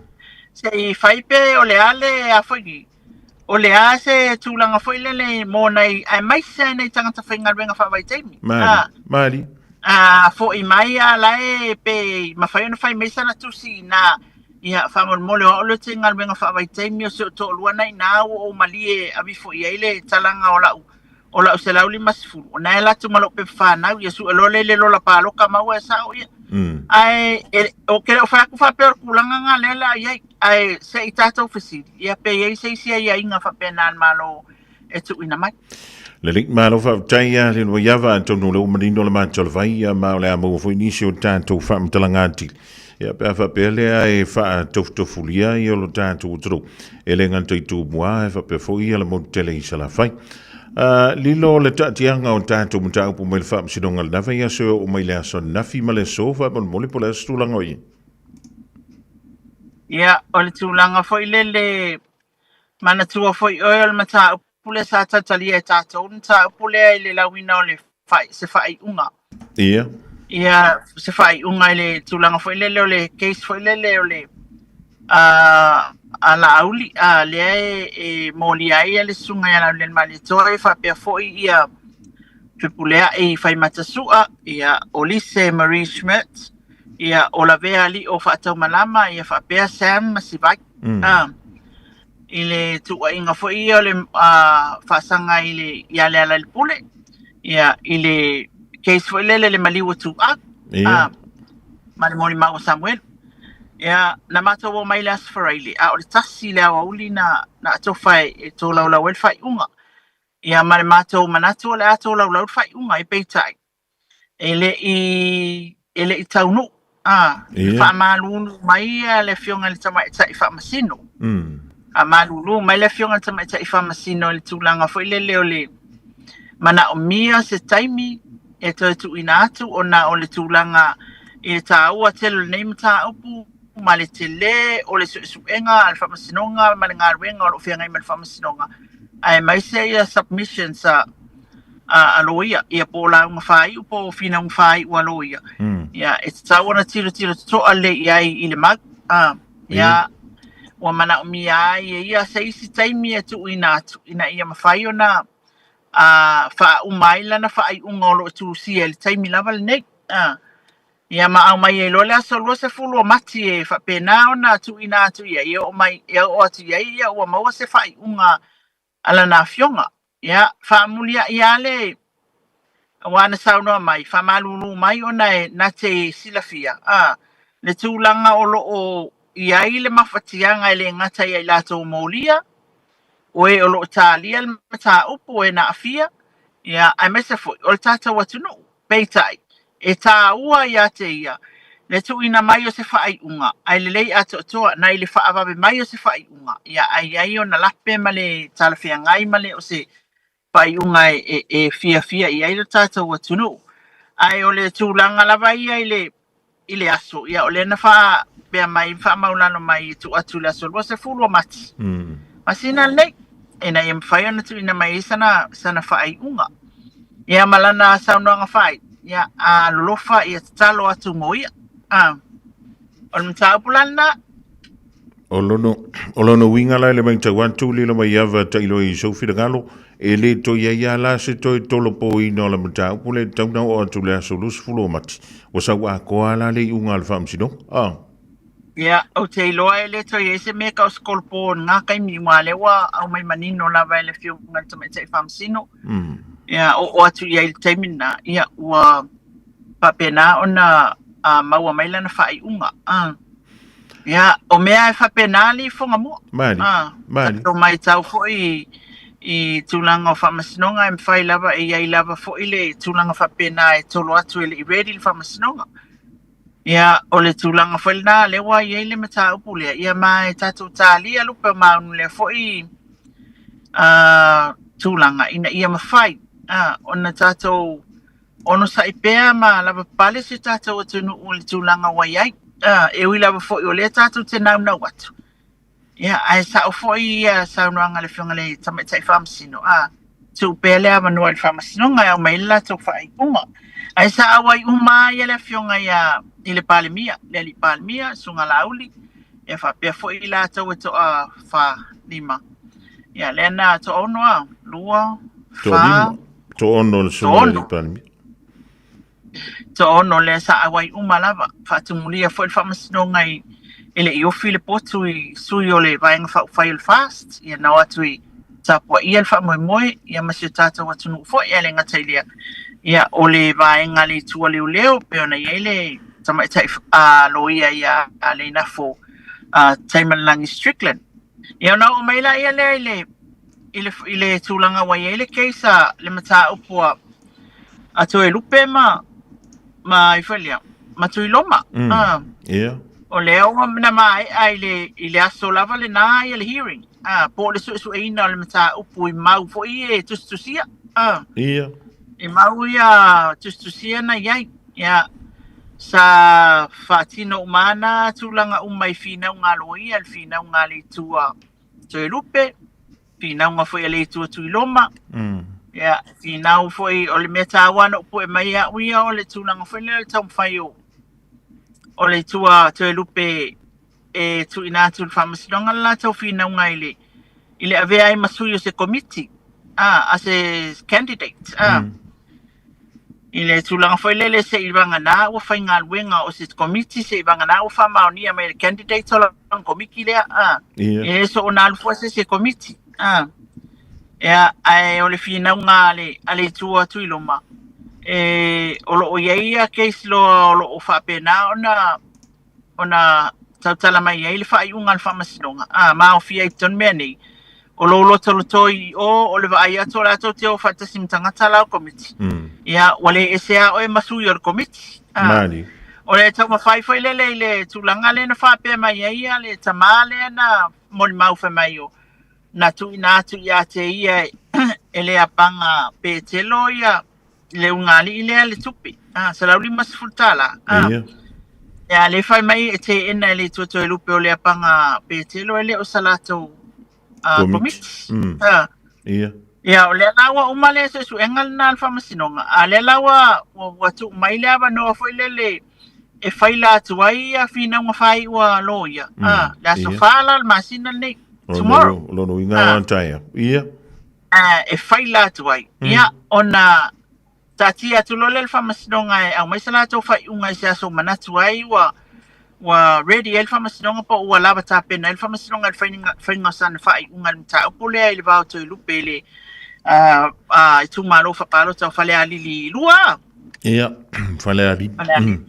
se i fai pe o le a le a foi, o le a se tulaga foi lele mo nai, aemaise ai nai tagata faigaluega faavaitaimi. Mali, mali. A foi mai a la e pe mafai ona fai mai sana tusi ina, ia, faamolemole o au lea ou te i galuega faavaitaimi o si ou toalua na ina ua ou malie e ave ifo i ai le talaga o lau o lau 150, o na e alu atu ma lou pepa fanau, ia sue loa lea i le lola paloka maua e sao ia. Ae, e, o ke le o fai atu faapea o le tulaga na lea o le a i ai, ae se i tatou fesili, ia pe i ai se isi aiaiga faapena a le Malo e tuuina mai. Lelei, malo faafetai ia le Luaiava, atonu o lea ua manino le matou le vai, ia, ma o le a maua foi nisi o tatou faamatalaga atili. Ia, pe a faapea lea e faatofutofulia ia lo tatou atunuu, e le gata i Tumua, ae faapea foi ia le motu tele i Salafai. Lilo le taatiaga o tatou mataupu mai le Faamasinoga i lena vaiaso e oo mai le aso ananafi ma le aso, faamolemole po o le a se tulaga o i ai? Ia, o le tulaga foi lele, manatua foi oe o le mataupu lea sa talitalia e tatou le mataupu lea i le lauina o le se faaiuga. Ia. Ia, se faaiuga i le tulaga foi lele o le case foi lele o le a Laauli, a lea e molia ai le susuga ia Laaulialemalietoa e faapea foi ia Fepuleai Faimata-Sua, ia o Lise Marie Schmidt, ia o Lavea Alii o Faataumalama, ia faapea Sam Masivai. I le tuuaiga foi ia o le faasaga i le ia Lealailepule, ia i le case foi lele le maliu o Tuuau, ma le molimau a Samuelu. Ia, na matou o mai le Aso Faraile, a o le 1 le aoauli na atofa e tolaulau ai le faaiuga. Ia, ma le matou manatu o le a tolaulau le faaiuga, e peitai, e le i taunuu. Faamalulu mai le Afioga i le Tamaitai Faamasino. Faamalulu mai le Afioga i le Tamaitai Faamasino i le tulaga foi lele o le manaomia se taimi e toe tuuina atu ona o le tulaga i le taua tele o lenei mataupu ma le tele o le suesuega a le Faamasinoga ma le galuega o lo o feagai ma le Faamasinoga, aemaise ia submissions a loia, ia po o lauga faaiu po o finauga faaiu a loia. Ia, e tatau ona tilotilo totoa lelei i ai i le mau. Ia, ua manaomia ai e ia se isi taimi e tuuina atu ina ia mafai ona faauma ai lana faaiuga o lo o tusia i le taimi lava lenei. Ia ma aumai ai loa le aso 20 o Mati e faapena ona tuuina atu i ai, e oo mai, e oo atu i ai ia ua maua se faaiuga a lana afioga. Ia, faamuliai lava le, aua na saunoa mai, faamalulu mai ona e na te silafia, le tulaga o lo o i ai le mafatiaga e le gata ia i latou molia, o e o lo o talia le mataupu, o e na aafia, ia, aemaise foi o le tatou atunuu. Peitai, e tāua ia te ia le tuuina mai o se faaiuga, ae lelei atoatoa nai le faavave mai o se faaiuga, ia ae i ai ona lape ma le talafeagai ma le o se faaiuga e fiafia i ai lo tatou atunuu. Ae o le tulaga lava ia i le i le aso, ia o lea na faapea mai, faamaulalo mai e tuu atu i le aso 20 o Mati. Masina lenei, ina ia mafai ona tuuina mai ai sana faaiuga. Ia ma lana saunoaga faaiu, ia a lolofa ia tatalo atu mo ia. O le mataupu la lena. O lona uiga la i le matau atu lilo mai ava tailo i sou finagalo, e le toe i ai lava la se toe tolopoina o le mataupu lea e tatau ona oo atu i le aso 20 o Mati. Ua sau atoa lava la le iuga a le Faamasinoga. Ah. Ia, ou te iloa e le toe i ai se mea e tau o se tolopo i lena taimi, aua o lea ua aumai manino lava e le Afioga i le Tamaitai Faamasino. Ia, oo atu i ai i le taimi lena, ia, ua faapena ona maua mai lana faaiuga. Ia, o mea e faapena alii Fugamua. Mali, mali. Tatou matau foi i tulaga o faamasinoga e mafai lava, e i ai lava foi le tulaga faapena e tolo atu e le i ready le faamasinoga. Ia, o le tulaga foi lena lea ua i ai le mataupu lea, ia ma e tatou talia lupe o maunu lea foi tulaga ina ia mafai ona tatou onosai pea ma lavapapale si o tatou atunuu i le tulaga ua i ai. E ui lava foi o lea tatou te naunau atu, ia, ae sao foi ia saunoaga a le Afioga i le Tamaitai Faamasino, tuu pea le avanoa i le Faamasinoga e aumai ai le latou faaiuga. Ae sa auai uma lava le Afioga ia i le Palemia, le Alii Palemia, Susuga Laauli, ia faapea foi i latou e toa 4, 5. Ia, lea na toa 6 a, 2, 4, Toa-ono le susuga i le Palemia. Toa-ono lea sa auai uma lava. Faatumulia foi le faamasinoga i e le i ofi le potu i sui o le Vaega Faaupufai o le FAST, ia na o atu i tapuaia le faamoemoe ia ma si o tatou atunuu foi. Ae le gata i lea, ia o le vaega a le Itu a Leoleo pei ona i ai le tamaitai loia ia Leinafo Taimalelagi Strickland. Ia ona oo mai laia lea i le i le tulaga ua i ai le case a le mataupu a Toelupe ma ai foi lea, ma Tuiloma. Yeah. O lea ua na maea i le aso lava lena ia le hearing. Po o le suesueina o le mataupu i mau foi e tusitusia. Yeah. I mau ia tusitusia na i ai. Yeah. Sa faatino uma ana tulaga uma i finauga a loia, le finauga a le Itu a Toelupe, finauga foi a le Itu a Tuiloma. Ia, finau foi, o le mea taua na ou pue mai au ia, o le tulaga foi lea o le taumafai o, o le Itu a Toelupe e tuuina atu i le Faamasinoga le latou finauga i le, i le avea ai ma sui o se komiti, as a candidate. I le tulaga foi lele seivagana ua faigaluega o se komiti seivagana ua faamaonia mai e le candidate o lana komiti lea a. Ia. E le soona alu fua se isi e komiti a. Ia, ae o le finauga a le, a le itu a Tuiloma, e, o lo o i ai ia case law o lo o faapena ona ona tautala mai ai le faaiuga a le Faamasinoga, a maofia i totonu mea nei, o lou lotolotoi i o, o le vaai atu o la tou te o faatasi ma tagata la o komiti. Ia, ua le ese a oe ma sui o le komiti. A, Mali. o le taumafai foi lele i le tulaga lea na faapea mai ai ia le tamā lea na molimau fai mai o na tuuina atu ia te ia e le apaga Petelo ia le ulugalii lea le tupe, a, $150. A, Ia. ia, le fai mai e teena e le Atua Toelupe o le apaga Petelo e le o sa latou Komiti. komiti. A, Ia. ia, o lea la ua uma le suesuega lena a le Faamasinoga, a lea la ua, ua, ua tuu mai le avanoa foi lele e faila atu ai ia finauga faaiu a loia, a, le aso 4 la o le masina lenei, tomorrow. O lona uiga o taeao. Ia. E faila atu ai. Ia, ona taatia atu loa lea i le Faamasinoga e aumai se latou faaiuga i se aso manatu ai ua ua ready ai le Faamasinoga po ua lava tapena ai le Faamasinoga i le faiga, faiga o sana faaiuga i le mataupu lea i le va o Toelupe i le itumalo faapalota o Falealili 2. Ia, Falealili. Falealili.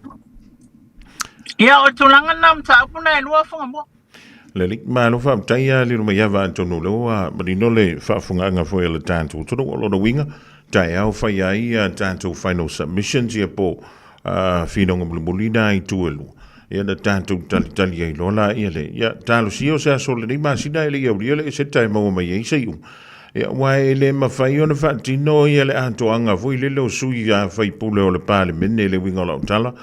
Ia, o le tulaga lena o mataupu na e lua Fugamua. Lelei, malo faafetai a lilo mai ava atonu o lea ua manino le faafofogaaga foi a le tatou atunuu. O lona uiga, taeao fai ai a tatou final submissions ia po finauga mulimuli na i itu e lua. Ia na tatou talitali ai loa laia le, ia talosia o se aso o lenei masina e le i aulia le eseta e maua mai ai se iuga. Ia, aua e le mafai ona faatino ia le atoaga foi lele o sui faipule o le Palemene i le uiga o lau tala,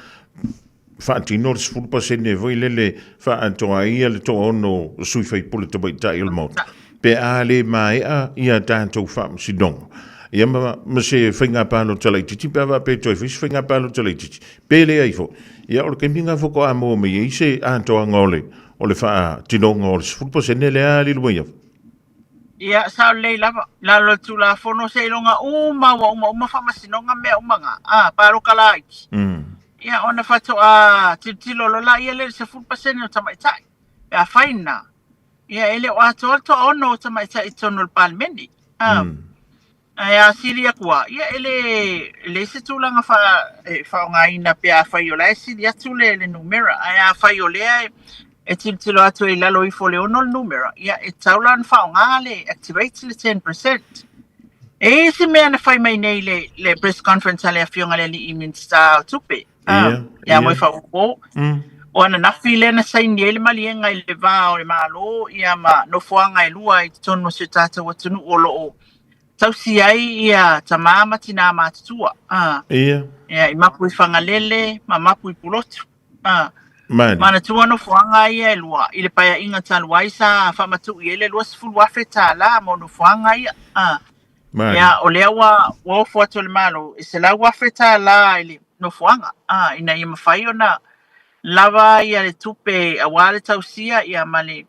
faatino le 10% foi lele faaatoa ai le toaono o sui faipule tamaitai o le Maota, pe a le maea ia tatou faamasinoga. Ia ma, ma se faiga palota laitiiti pe a faapea e toe fai se faiga palota laitiiti, pe leai foi. Ia o le taimi lena faatoa maua mai ai se atoaga o le, o le faatinoga o le 10% lea a Lilomaiava. Ia, sao lelei lava. I lalo o le Tulafono, seiloga uma ua uma uma faamasinoga mea uma na, a, palota laiti. Ia, ona faatoa tilotilo loa laia lea i le 10% o tamaitai. Pe afai lena, ia e le o atoa le toaono o tamaitai i totonu o le Palemene. A, ae a sili atu lava, ia e le, e leai se tulaga faa, e faaaogaina pe afai o la e sili atu le, le numera. Ae afai o lea e, e tilotilo atu i lalo ifo o le 6 le numera, ia e tatau la ona faaaoga le activate le 10%. E i ai isi mea na fai mai nei le, le press conference a le afioga i le alii Minisita o Tupe, ia Moefaauouo, o ananafi lea na saini ai le maliega i le va o le Malo ia ma nofoaga e lua i totonu o si o tatou atunuu o lo o tausi ai ia tamā ma tinā matutua. Ia, i Mapuifagalele ma Mapuipulotu. Manatua nofoaga ia e lua i le paeaiga talu ai sa faamatuu i ai le $20,000 mo nofoaga ia. Ia, o lea ua ofo atu e le Malo e $100,000 i le nofoaga, ina ia mafai ona lava ia le tupe aua le tausia ia ma le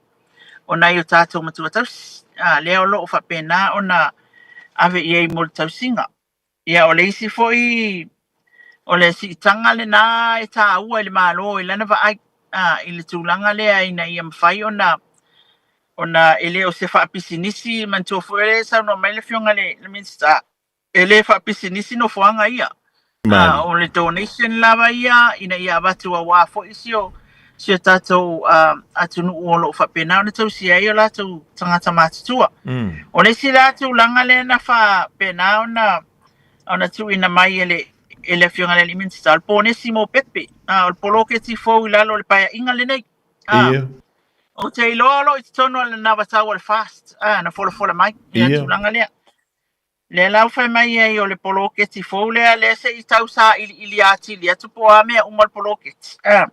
o nai o tatou matua tausi. Lea o lo o faapena ona ave i ai mo le tausiga. Ia, o le isi foi, o le siitaga lena e taua i le Malo i lana vaai i le tulaga lea ina ia mafai ona ona e le o se faapisinisi, manatua foi o lea e saunoa mai le Afioga i le Minisita, e le faapisinisi nofoaga ia. O le donation lava ia ina ia avatu aua foi si o si o tatou atunuu o lo o faapena ona tausia ai o latou tagata matutua. O le isi la tulaga lea na faapena ona ona tuuina mai e le e le Afioga i le alii Minisita, o le ponesi mo pepe, o le poloketi fou i lalo o le paeaiga lenei. Ou te iloa o lo o i totonu o le anavatau a le FAST, na folafola mai i le tulaga lea. Lea la ua fai mai ai o le poloketi fou lea, lea se i tau sailiili atili atu po o a mea uma o le poloketi. A.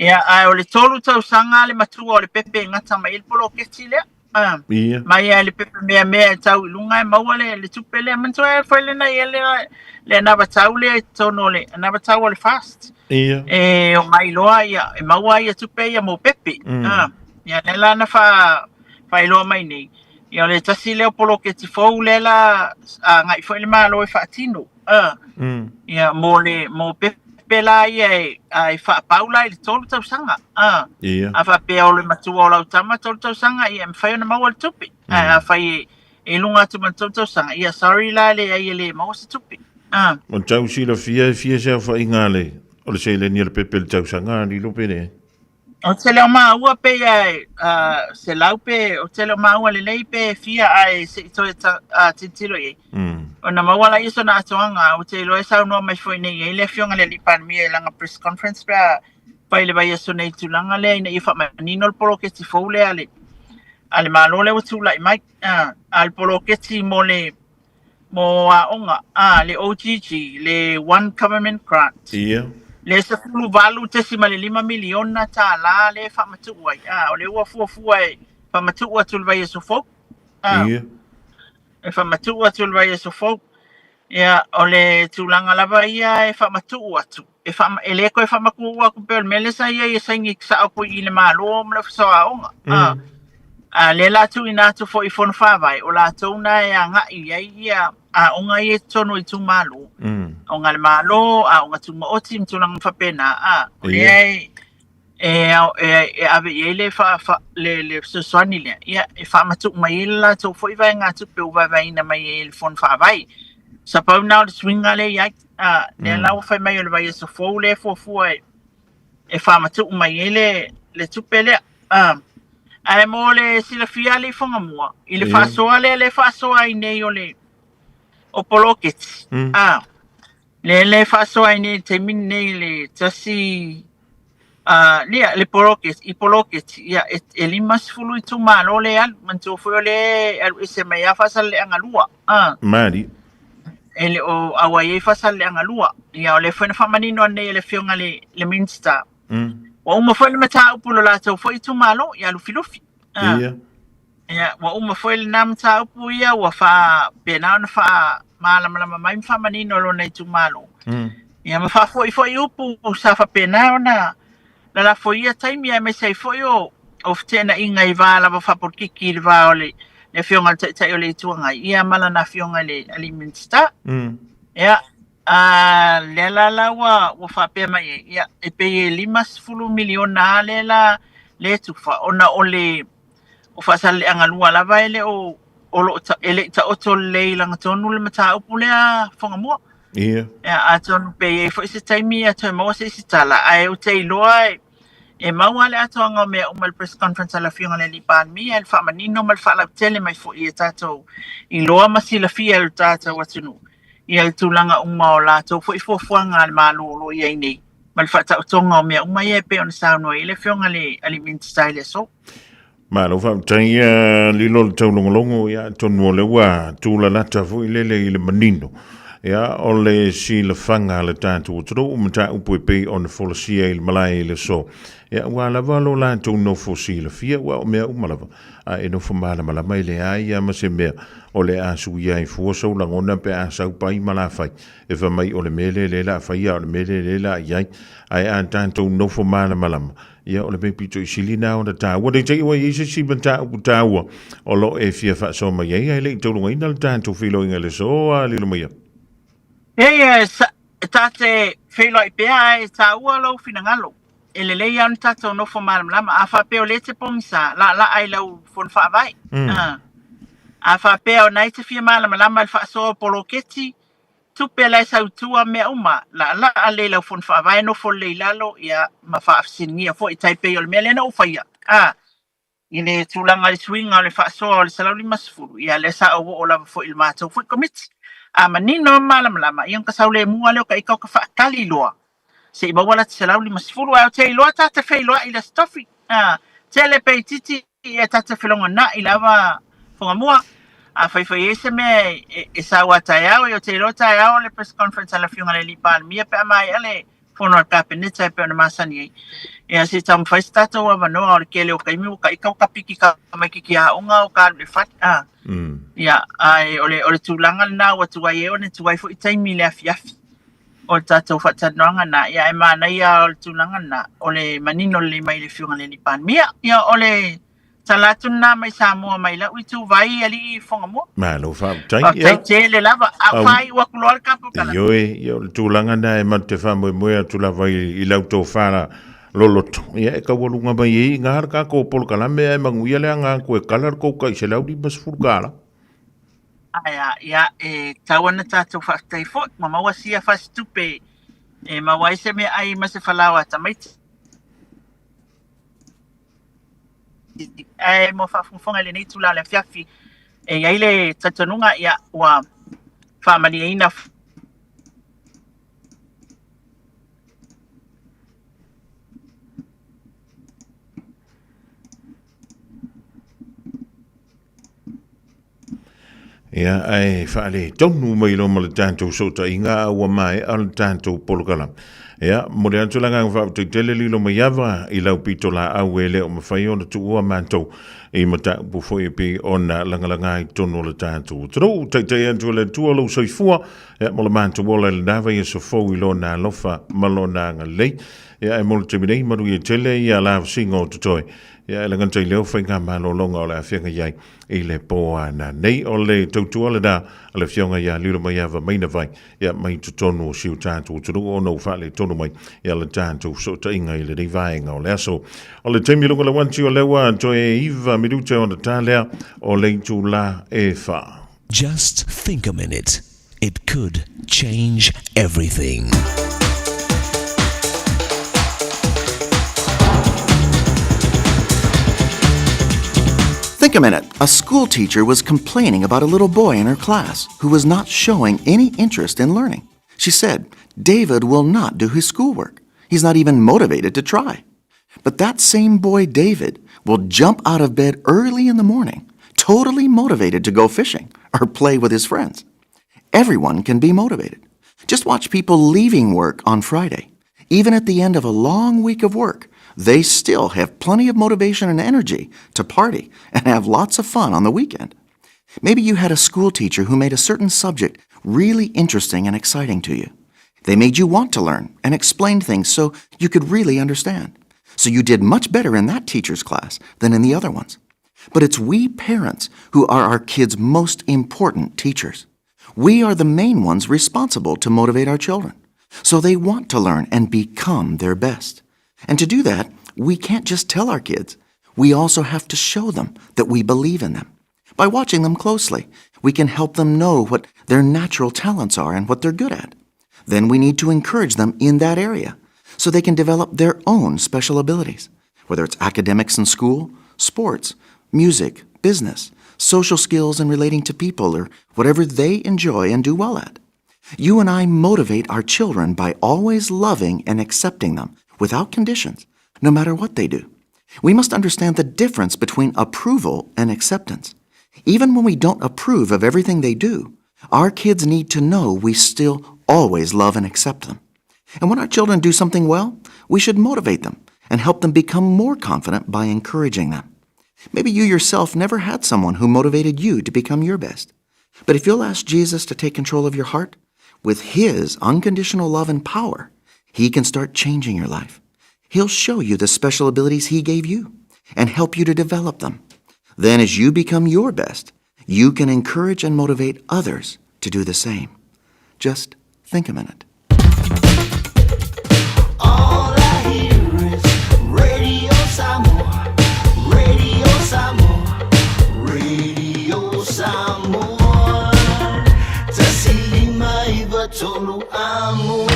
Ia, ae o le 3 tausaga le matua o le pepe e gata mai ai le poloketi lea. A. Ia. Mai lava i le pepe meamea e tau i luga e maua le, le tupe lea. Manatua e foi lena i ai le, le anavatau lea i totonu o le anavatau o le FAST. Ia. E omai loa ia, e maua ai tupe ia mo pepe. A. Ia, lea la na fa, faailoa mai nei. Ia o le tasi lea o poloketi fou lea la agai foi le Malo e faatino. Ia mo le mo pepe la ia e a e faapau la i le 3 tausaga. Ia. A faapea o le matua o lau tama 3 tausaga, ia e mafai ona maua le tupe. Ae afai e i luga atu ma le 3 tausaga, ia sorry la leai e le maua se tupe. O tau silafia e fia se aofaiga a le o le seleni a le pepe i le tausaga a lilo pe leai? Ou te le o maua pe ia 100 pe, ou te le o maua lelei pe fia ae se i toe tilotilo i ai. Ona maua laia sona atoaga, ou te iloa e saunoa mai foi nei i ai le Afioga i le Alii Palemia i lana press conference pe a fai i le vaiaso nei i le tulaga lea ina ia faamanino le poloketi fou lea a le a le Malo lea ua tulai mai. A o le poloketi mo le mo aoga, a, le OGG, le One Government Grant. Ia. Le $18.5 miliona tālā lea e faamatuu ai. A, o lea ua fuafua e faamatuu atu i le vaiaso fou. A, Ia. e faamatuu atu i le vaiaso fou. Ia, o le tulaga lava ia e faamatuu atu. E, faa, e le toe faamatuu atu pei o le mea lea sa i ai e saini sao atu i le Malo ma le Ofisa o Aoga. A, a lea la tuuina atu foi i Fono Faavae, o latou na e agai i ai ia aoga ia i totonu o itumalo. Aoga a le Malo, aoga tumaoti ma tulaga faapena. A, o lea e, e, e, e ave i ai le, fa, fa, le, le fesoasoani lea, ia, e faamatuu mai ai le latou foi vaegatupe ua vaevaeina mai ai e le Fono Faavae. Sa pau na o le suiga lea i ai. A, lea la ua fai mai o le vaiaso fou lea e fuafua e, e faamatuu mai ai le, le tupe lea. A, ae mo le silafia a le Ifogamua, i le faasoa lea le faasoa ai nei o le o poloketi. A, lea le faasoa ai nei i le taimi lenei le tasi ia, le poloketi, i poloketi, ia, e, e 50 itumalo le alu. Manatua foi o lea e alu ese mai lava Faasaleleaga 2. Mali. E le o auai ai Faasaleleaga 2. Ia, o lea foi na faamanino nei e le Afioga le, le Minista. Ua uma foi le mataupu i lo latou foi itumalo, ia Lufilufi. Ia. Ia, ua uma foi lena mataupu ia, ua faapena ona faamalamalama mai ma faamanino e lona itumalo. Ia, ma faafoi foi upu sa faapena ona lalafo i ia taimi, aemaise ai foi o, o feteenaiga i va lava faapolokiki i le va o le, le Afioga i le Taitai o le Itu Agai, ia ma lana Afioga i le Alii Minisita. Ia, a, lea la la ua, ua faapea mai ai, ia, e pei e $50 miliona lava lea la, lea e tufa, ona o le, o Faasaleleaga 2 lava e le o, o lo o, e le i taoto lelei i lagatonu le mataupu lea Fuagamua. Ia. Ia, atonu pe i ai foi se taimi ia toe maua se isi tala, ae ou te iloa e, e maua le atoaga o mea uma i le press conference a le Afioga i le Alii Palemia, i le faamanino ma le faalautele mai foi e tatou iloa ma silafia e le tatou atunuu ia le tulaga uma o latou foi fuafuaga a le Malo o lo o i ai nei ma le faataotoga o mea uma ia e pei ona saunoa i ai le Afioga i le Alii Minisita i le aso. Malo faafetai ia lilo le taulogologo ia atonu o lea ua tulalata foi lele i le manino ia o le silafaga a le tatou atunuu mataupu e pei ona folasia i le malae i le aso ia ua lava lo latou nofo silafia ua o mea uma lava a e nofo malamalama e leai lava ma se mea o le a suia ai fua sou lagona pe a sau pai ma la fai e fai mai o le mea lea lea la faia o le mea lea lea la i ai ae a tatou nofo malamalama Ia, o le mea pito i sili na ona taua. Nei te i ua i ai se isi mataupu taua o lo o e fia faasoa mai ai, ae le i taulugaina le tatou feiloaiga i le aso, a lilo maia. Eia, e ta te feiloai pea ae taua lou finagalo. E lelei lava ona tatou nofo malamalama. A faapea o lea e te pogisa, laalaa i lau fono faavae. A faapea o na e te fia malamalama i le faasoa o poloketi, tupe la e sau i tua mea uma, laalaa lelei lau fono faavae, nofo lelei i lalo, ia, ma faafesiligia foi, tai pei o le mea lea na ou faia, a, i le tulaga i le suiga o le faasoa o le 150, ia, lea sa ou oo lava foi i le matou foi komiti. A manino ma malamalama, ia ona ka sau lemu lava lea o ka ika o ka faatali loa, se i maua la te 150, ae ou te iloa ta te feiloai i le Aso Tofi, a, tele pe itiiti, ia ta te felogonai lava Fuagamua. Afai foi i ai se mea e sau a taeao, ia ou te iloa taeao le press conference a le Afioga i le Alii Palemia pe a maea le fono a le Kapeneta e pei ona masani ai. Ia se i taumafai se tatou avanoa o le tele o taimi ua taita ua tapiki tamaititi aoga o ka alu i le fale. A. Ia, ae o le, o le tulaga lena ua tuai ai ona tuai foi taimi i le afiafi o le tatou faatalanoaga lena. Ia ae manaia o le tulaga lena o le manino lelei mai i le Afioga i le Alii Palemia. Ia o le tala atu lena mai Samoa mai lau ituvai alii Fogamua. Malo faafetai. Faafetai tele lava. A ua faaiu atu loa le tatou tala. Ioe, ia o le tulaga lena e matou te faamoemoe atu lava i lau tofa loloto. Ia e taualuga mai ai i ina le tatou polokalame ae manuia le aga atu e kala le tou tai $150. Ae a, ia, e tatau ona tatou faafetai foi, ua maua sia fasitupe e maua ai se meaai ma se falaoa a tamaiti. Ae mo faafogafoga i lenei itula o le afiafi, e i ai le talitonuga, ia, ua faamalieina Ia, ae faaletonu mai loa ma le tatou sootaiga a ua maea le tatou polokalame. Ia, momoli atu le agaga faafetai tele lilo mai ava i lau pitolaau e le o mafai ona tuua matou i mataupu foi e pei ona lagalaga i totonu o le tatou atunuu. Taitai atu e le Atua lou soifua, ia, mo le matou ola i lena vaiaso fou i Lona alofa ma Lona agalelei. Ia, ae mo le taimi nei, manuia tele ia lavasiga o totoe. Ia, e lagata i leo faiga malologa o le a feagai ai i le po a nanei. O le tautua lena a le Afioga ia Lilomaiava Mainavai, ia mai totonu o si o tatou atunuu ona ua faaletonu mai ia le tatou fesootaiga i lenei vaega o le aso. O le taimi luga lau ati o lea ua toe 9 minute ona ta lea o le itula e 4. Just think a minute. It could change everything. Think a minute. A school teacher was complaining about a little boy in her class who was not showing any interest in learning. She said, David will not do his schoolwork. He's not even motivated to try. But that same boy, David, will jump out of bed early in the morning, totally motivated to go fishing or play with his friends. Everyone can be motivated. Just watch people leaving work on Friday. Even at the end of a long week of work, they still have plenty of motivation and energy to party and have lots of fun on the weekend. Maybe you had a school teacher who made a certain subject really interesting and exciting to you. They made you want to learn and explained things so you could really understand. So you did much better in that teacher's class than in the other ones. But it's we parents who are our kids' most important teachers. We are the main ones responsible to motivate our children. So they want to learn and become their best. And to do that, we can't just tell our kids. We also have to show them that we believe in them. By watching them closely, we can help them know what their natural talents are and what they're good at. Then we need to encourage them in that area so they can develop their own special abilities, whether it's academics in school, sports, music, business, social skills and relating to people, or whatever they enjoy and do well at. You and I motivate our children by always loving and accepting them without conditions, no matter what they do. We must understand the difference between approval and acceptance. Even when we don't approve of everything they do, our kids need to know we still always love and accept them. And when our children do something well, we should motivate them and help them become more confident by encouraging them. Maybe you yourself never had someone who motivated you to become your best. But if you'll ask Jesus to take control of your heart, with His unconditional love and power, He can start changing your life. He'll show you the special abilities He gave you and help you to develop them. Then, as you become your best, you can encourage and motivate others to do the same. Just think a minute. All I hear is Radio Samoa, Radio Samoa, Radio Samoa. Tasilima iwa tolu amo.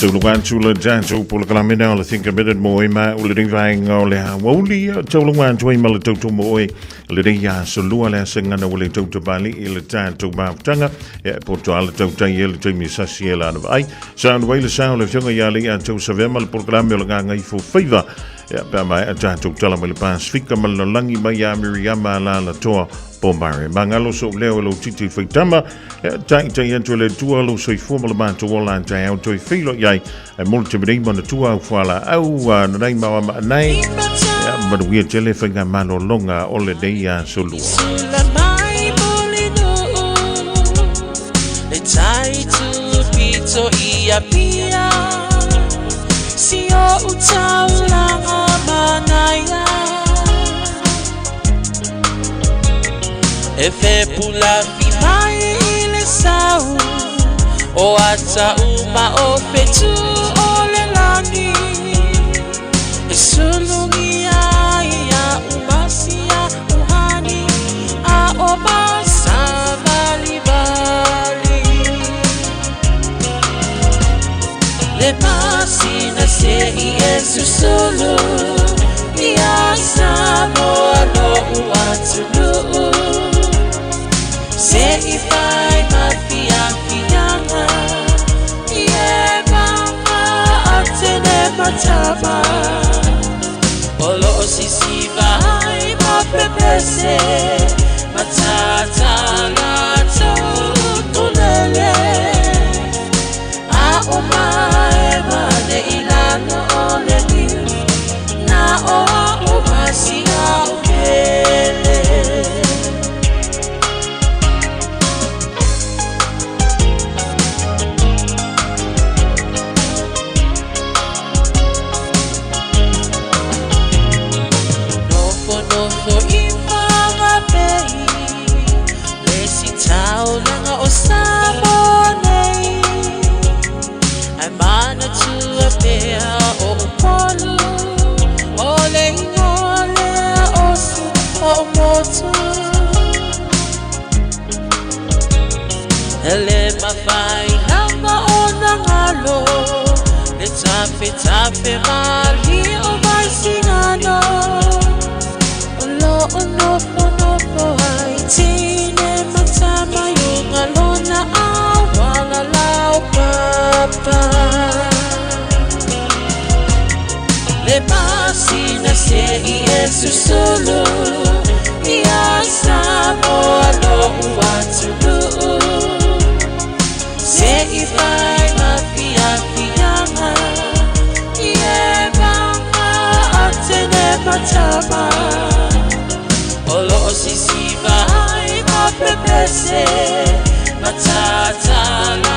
Tauluga atu le tatou polokalame o le Think a Minute mo e ma o le vaenga o le aoauli tauluga atu ai ma le tauto mo oe le rei aso lua le asa ngana o le tautabali i le tatou mafutaga e poto ala tautai e le taimi sasi e lana vaai. Sa wai le sa o le fionga ia le ia tau savea ma le polokalame o le nganga ifo faiva. Ia, pe a maea tatou tala mai le Pasifika ma le lalolagi mai ia Miriama Alalatoa Pomare. Magalo sou leo e lou titi faitama, ia taitai atu e le Atua lou soifua ma le matou ola a taeao toe feiloai ai ae mo le taimi nei manatua au fualaau nanai ma oa maanai. Ia, manuia tele faigamalologa o lenei aso lua. E fepulafi mai i le sau o ata uma o fetu o le lagi e sulugia ai a umasia uhani a o masavalivali le masina se i e susulu ia Samoa lo'u atunuu se i fai ma fiafiaga i e maga atene matama o loo sisiva ai ma pepese matatala tulele a o mae mane i lalo o le niu na o a o masia o pele. Nofo nofo i whangapei le si taulaga o Samoa nei ai manatua pea o Upolu o le ingoa lea o su o motu ele mawhai lava o nangalo le tafe tafe mali o vaisingano o lo o nofo nofo ai tine matama yunga lona awala lau papa le masina se i e susulu ia Samoa lo'u atunuu se i fai ma fiafiaga i e maga atene matama o loo sisiva ai ma pepese matatala.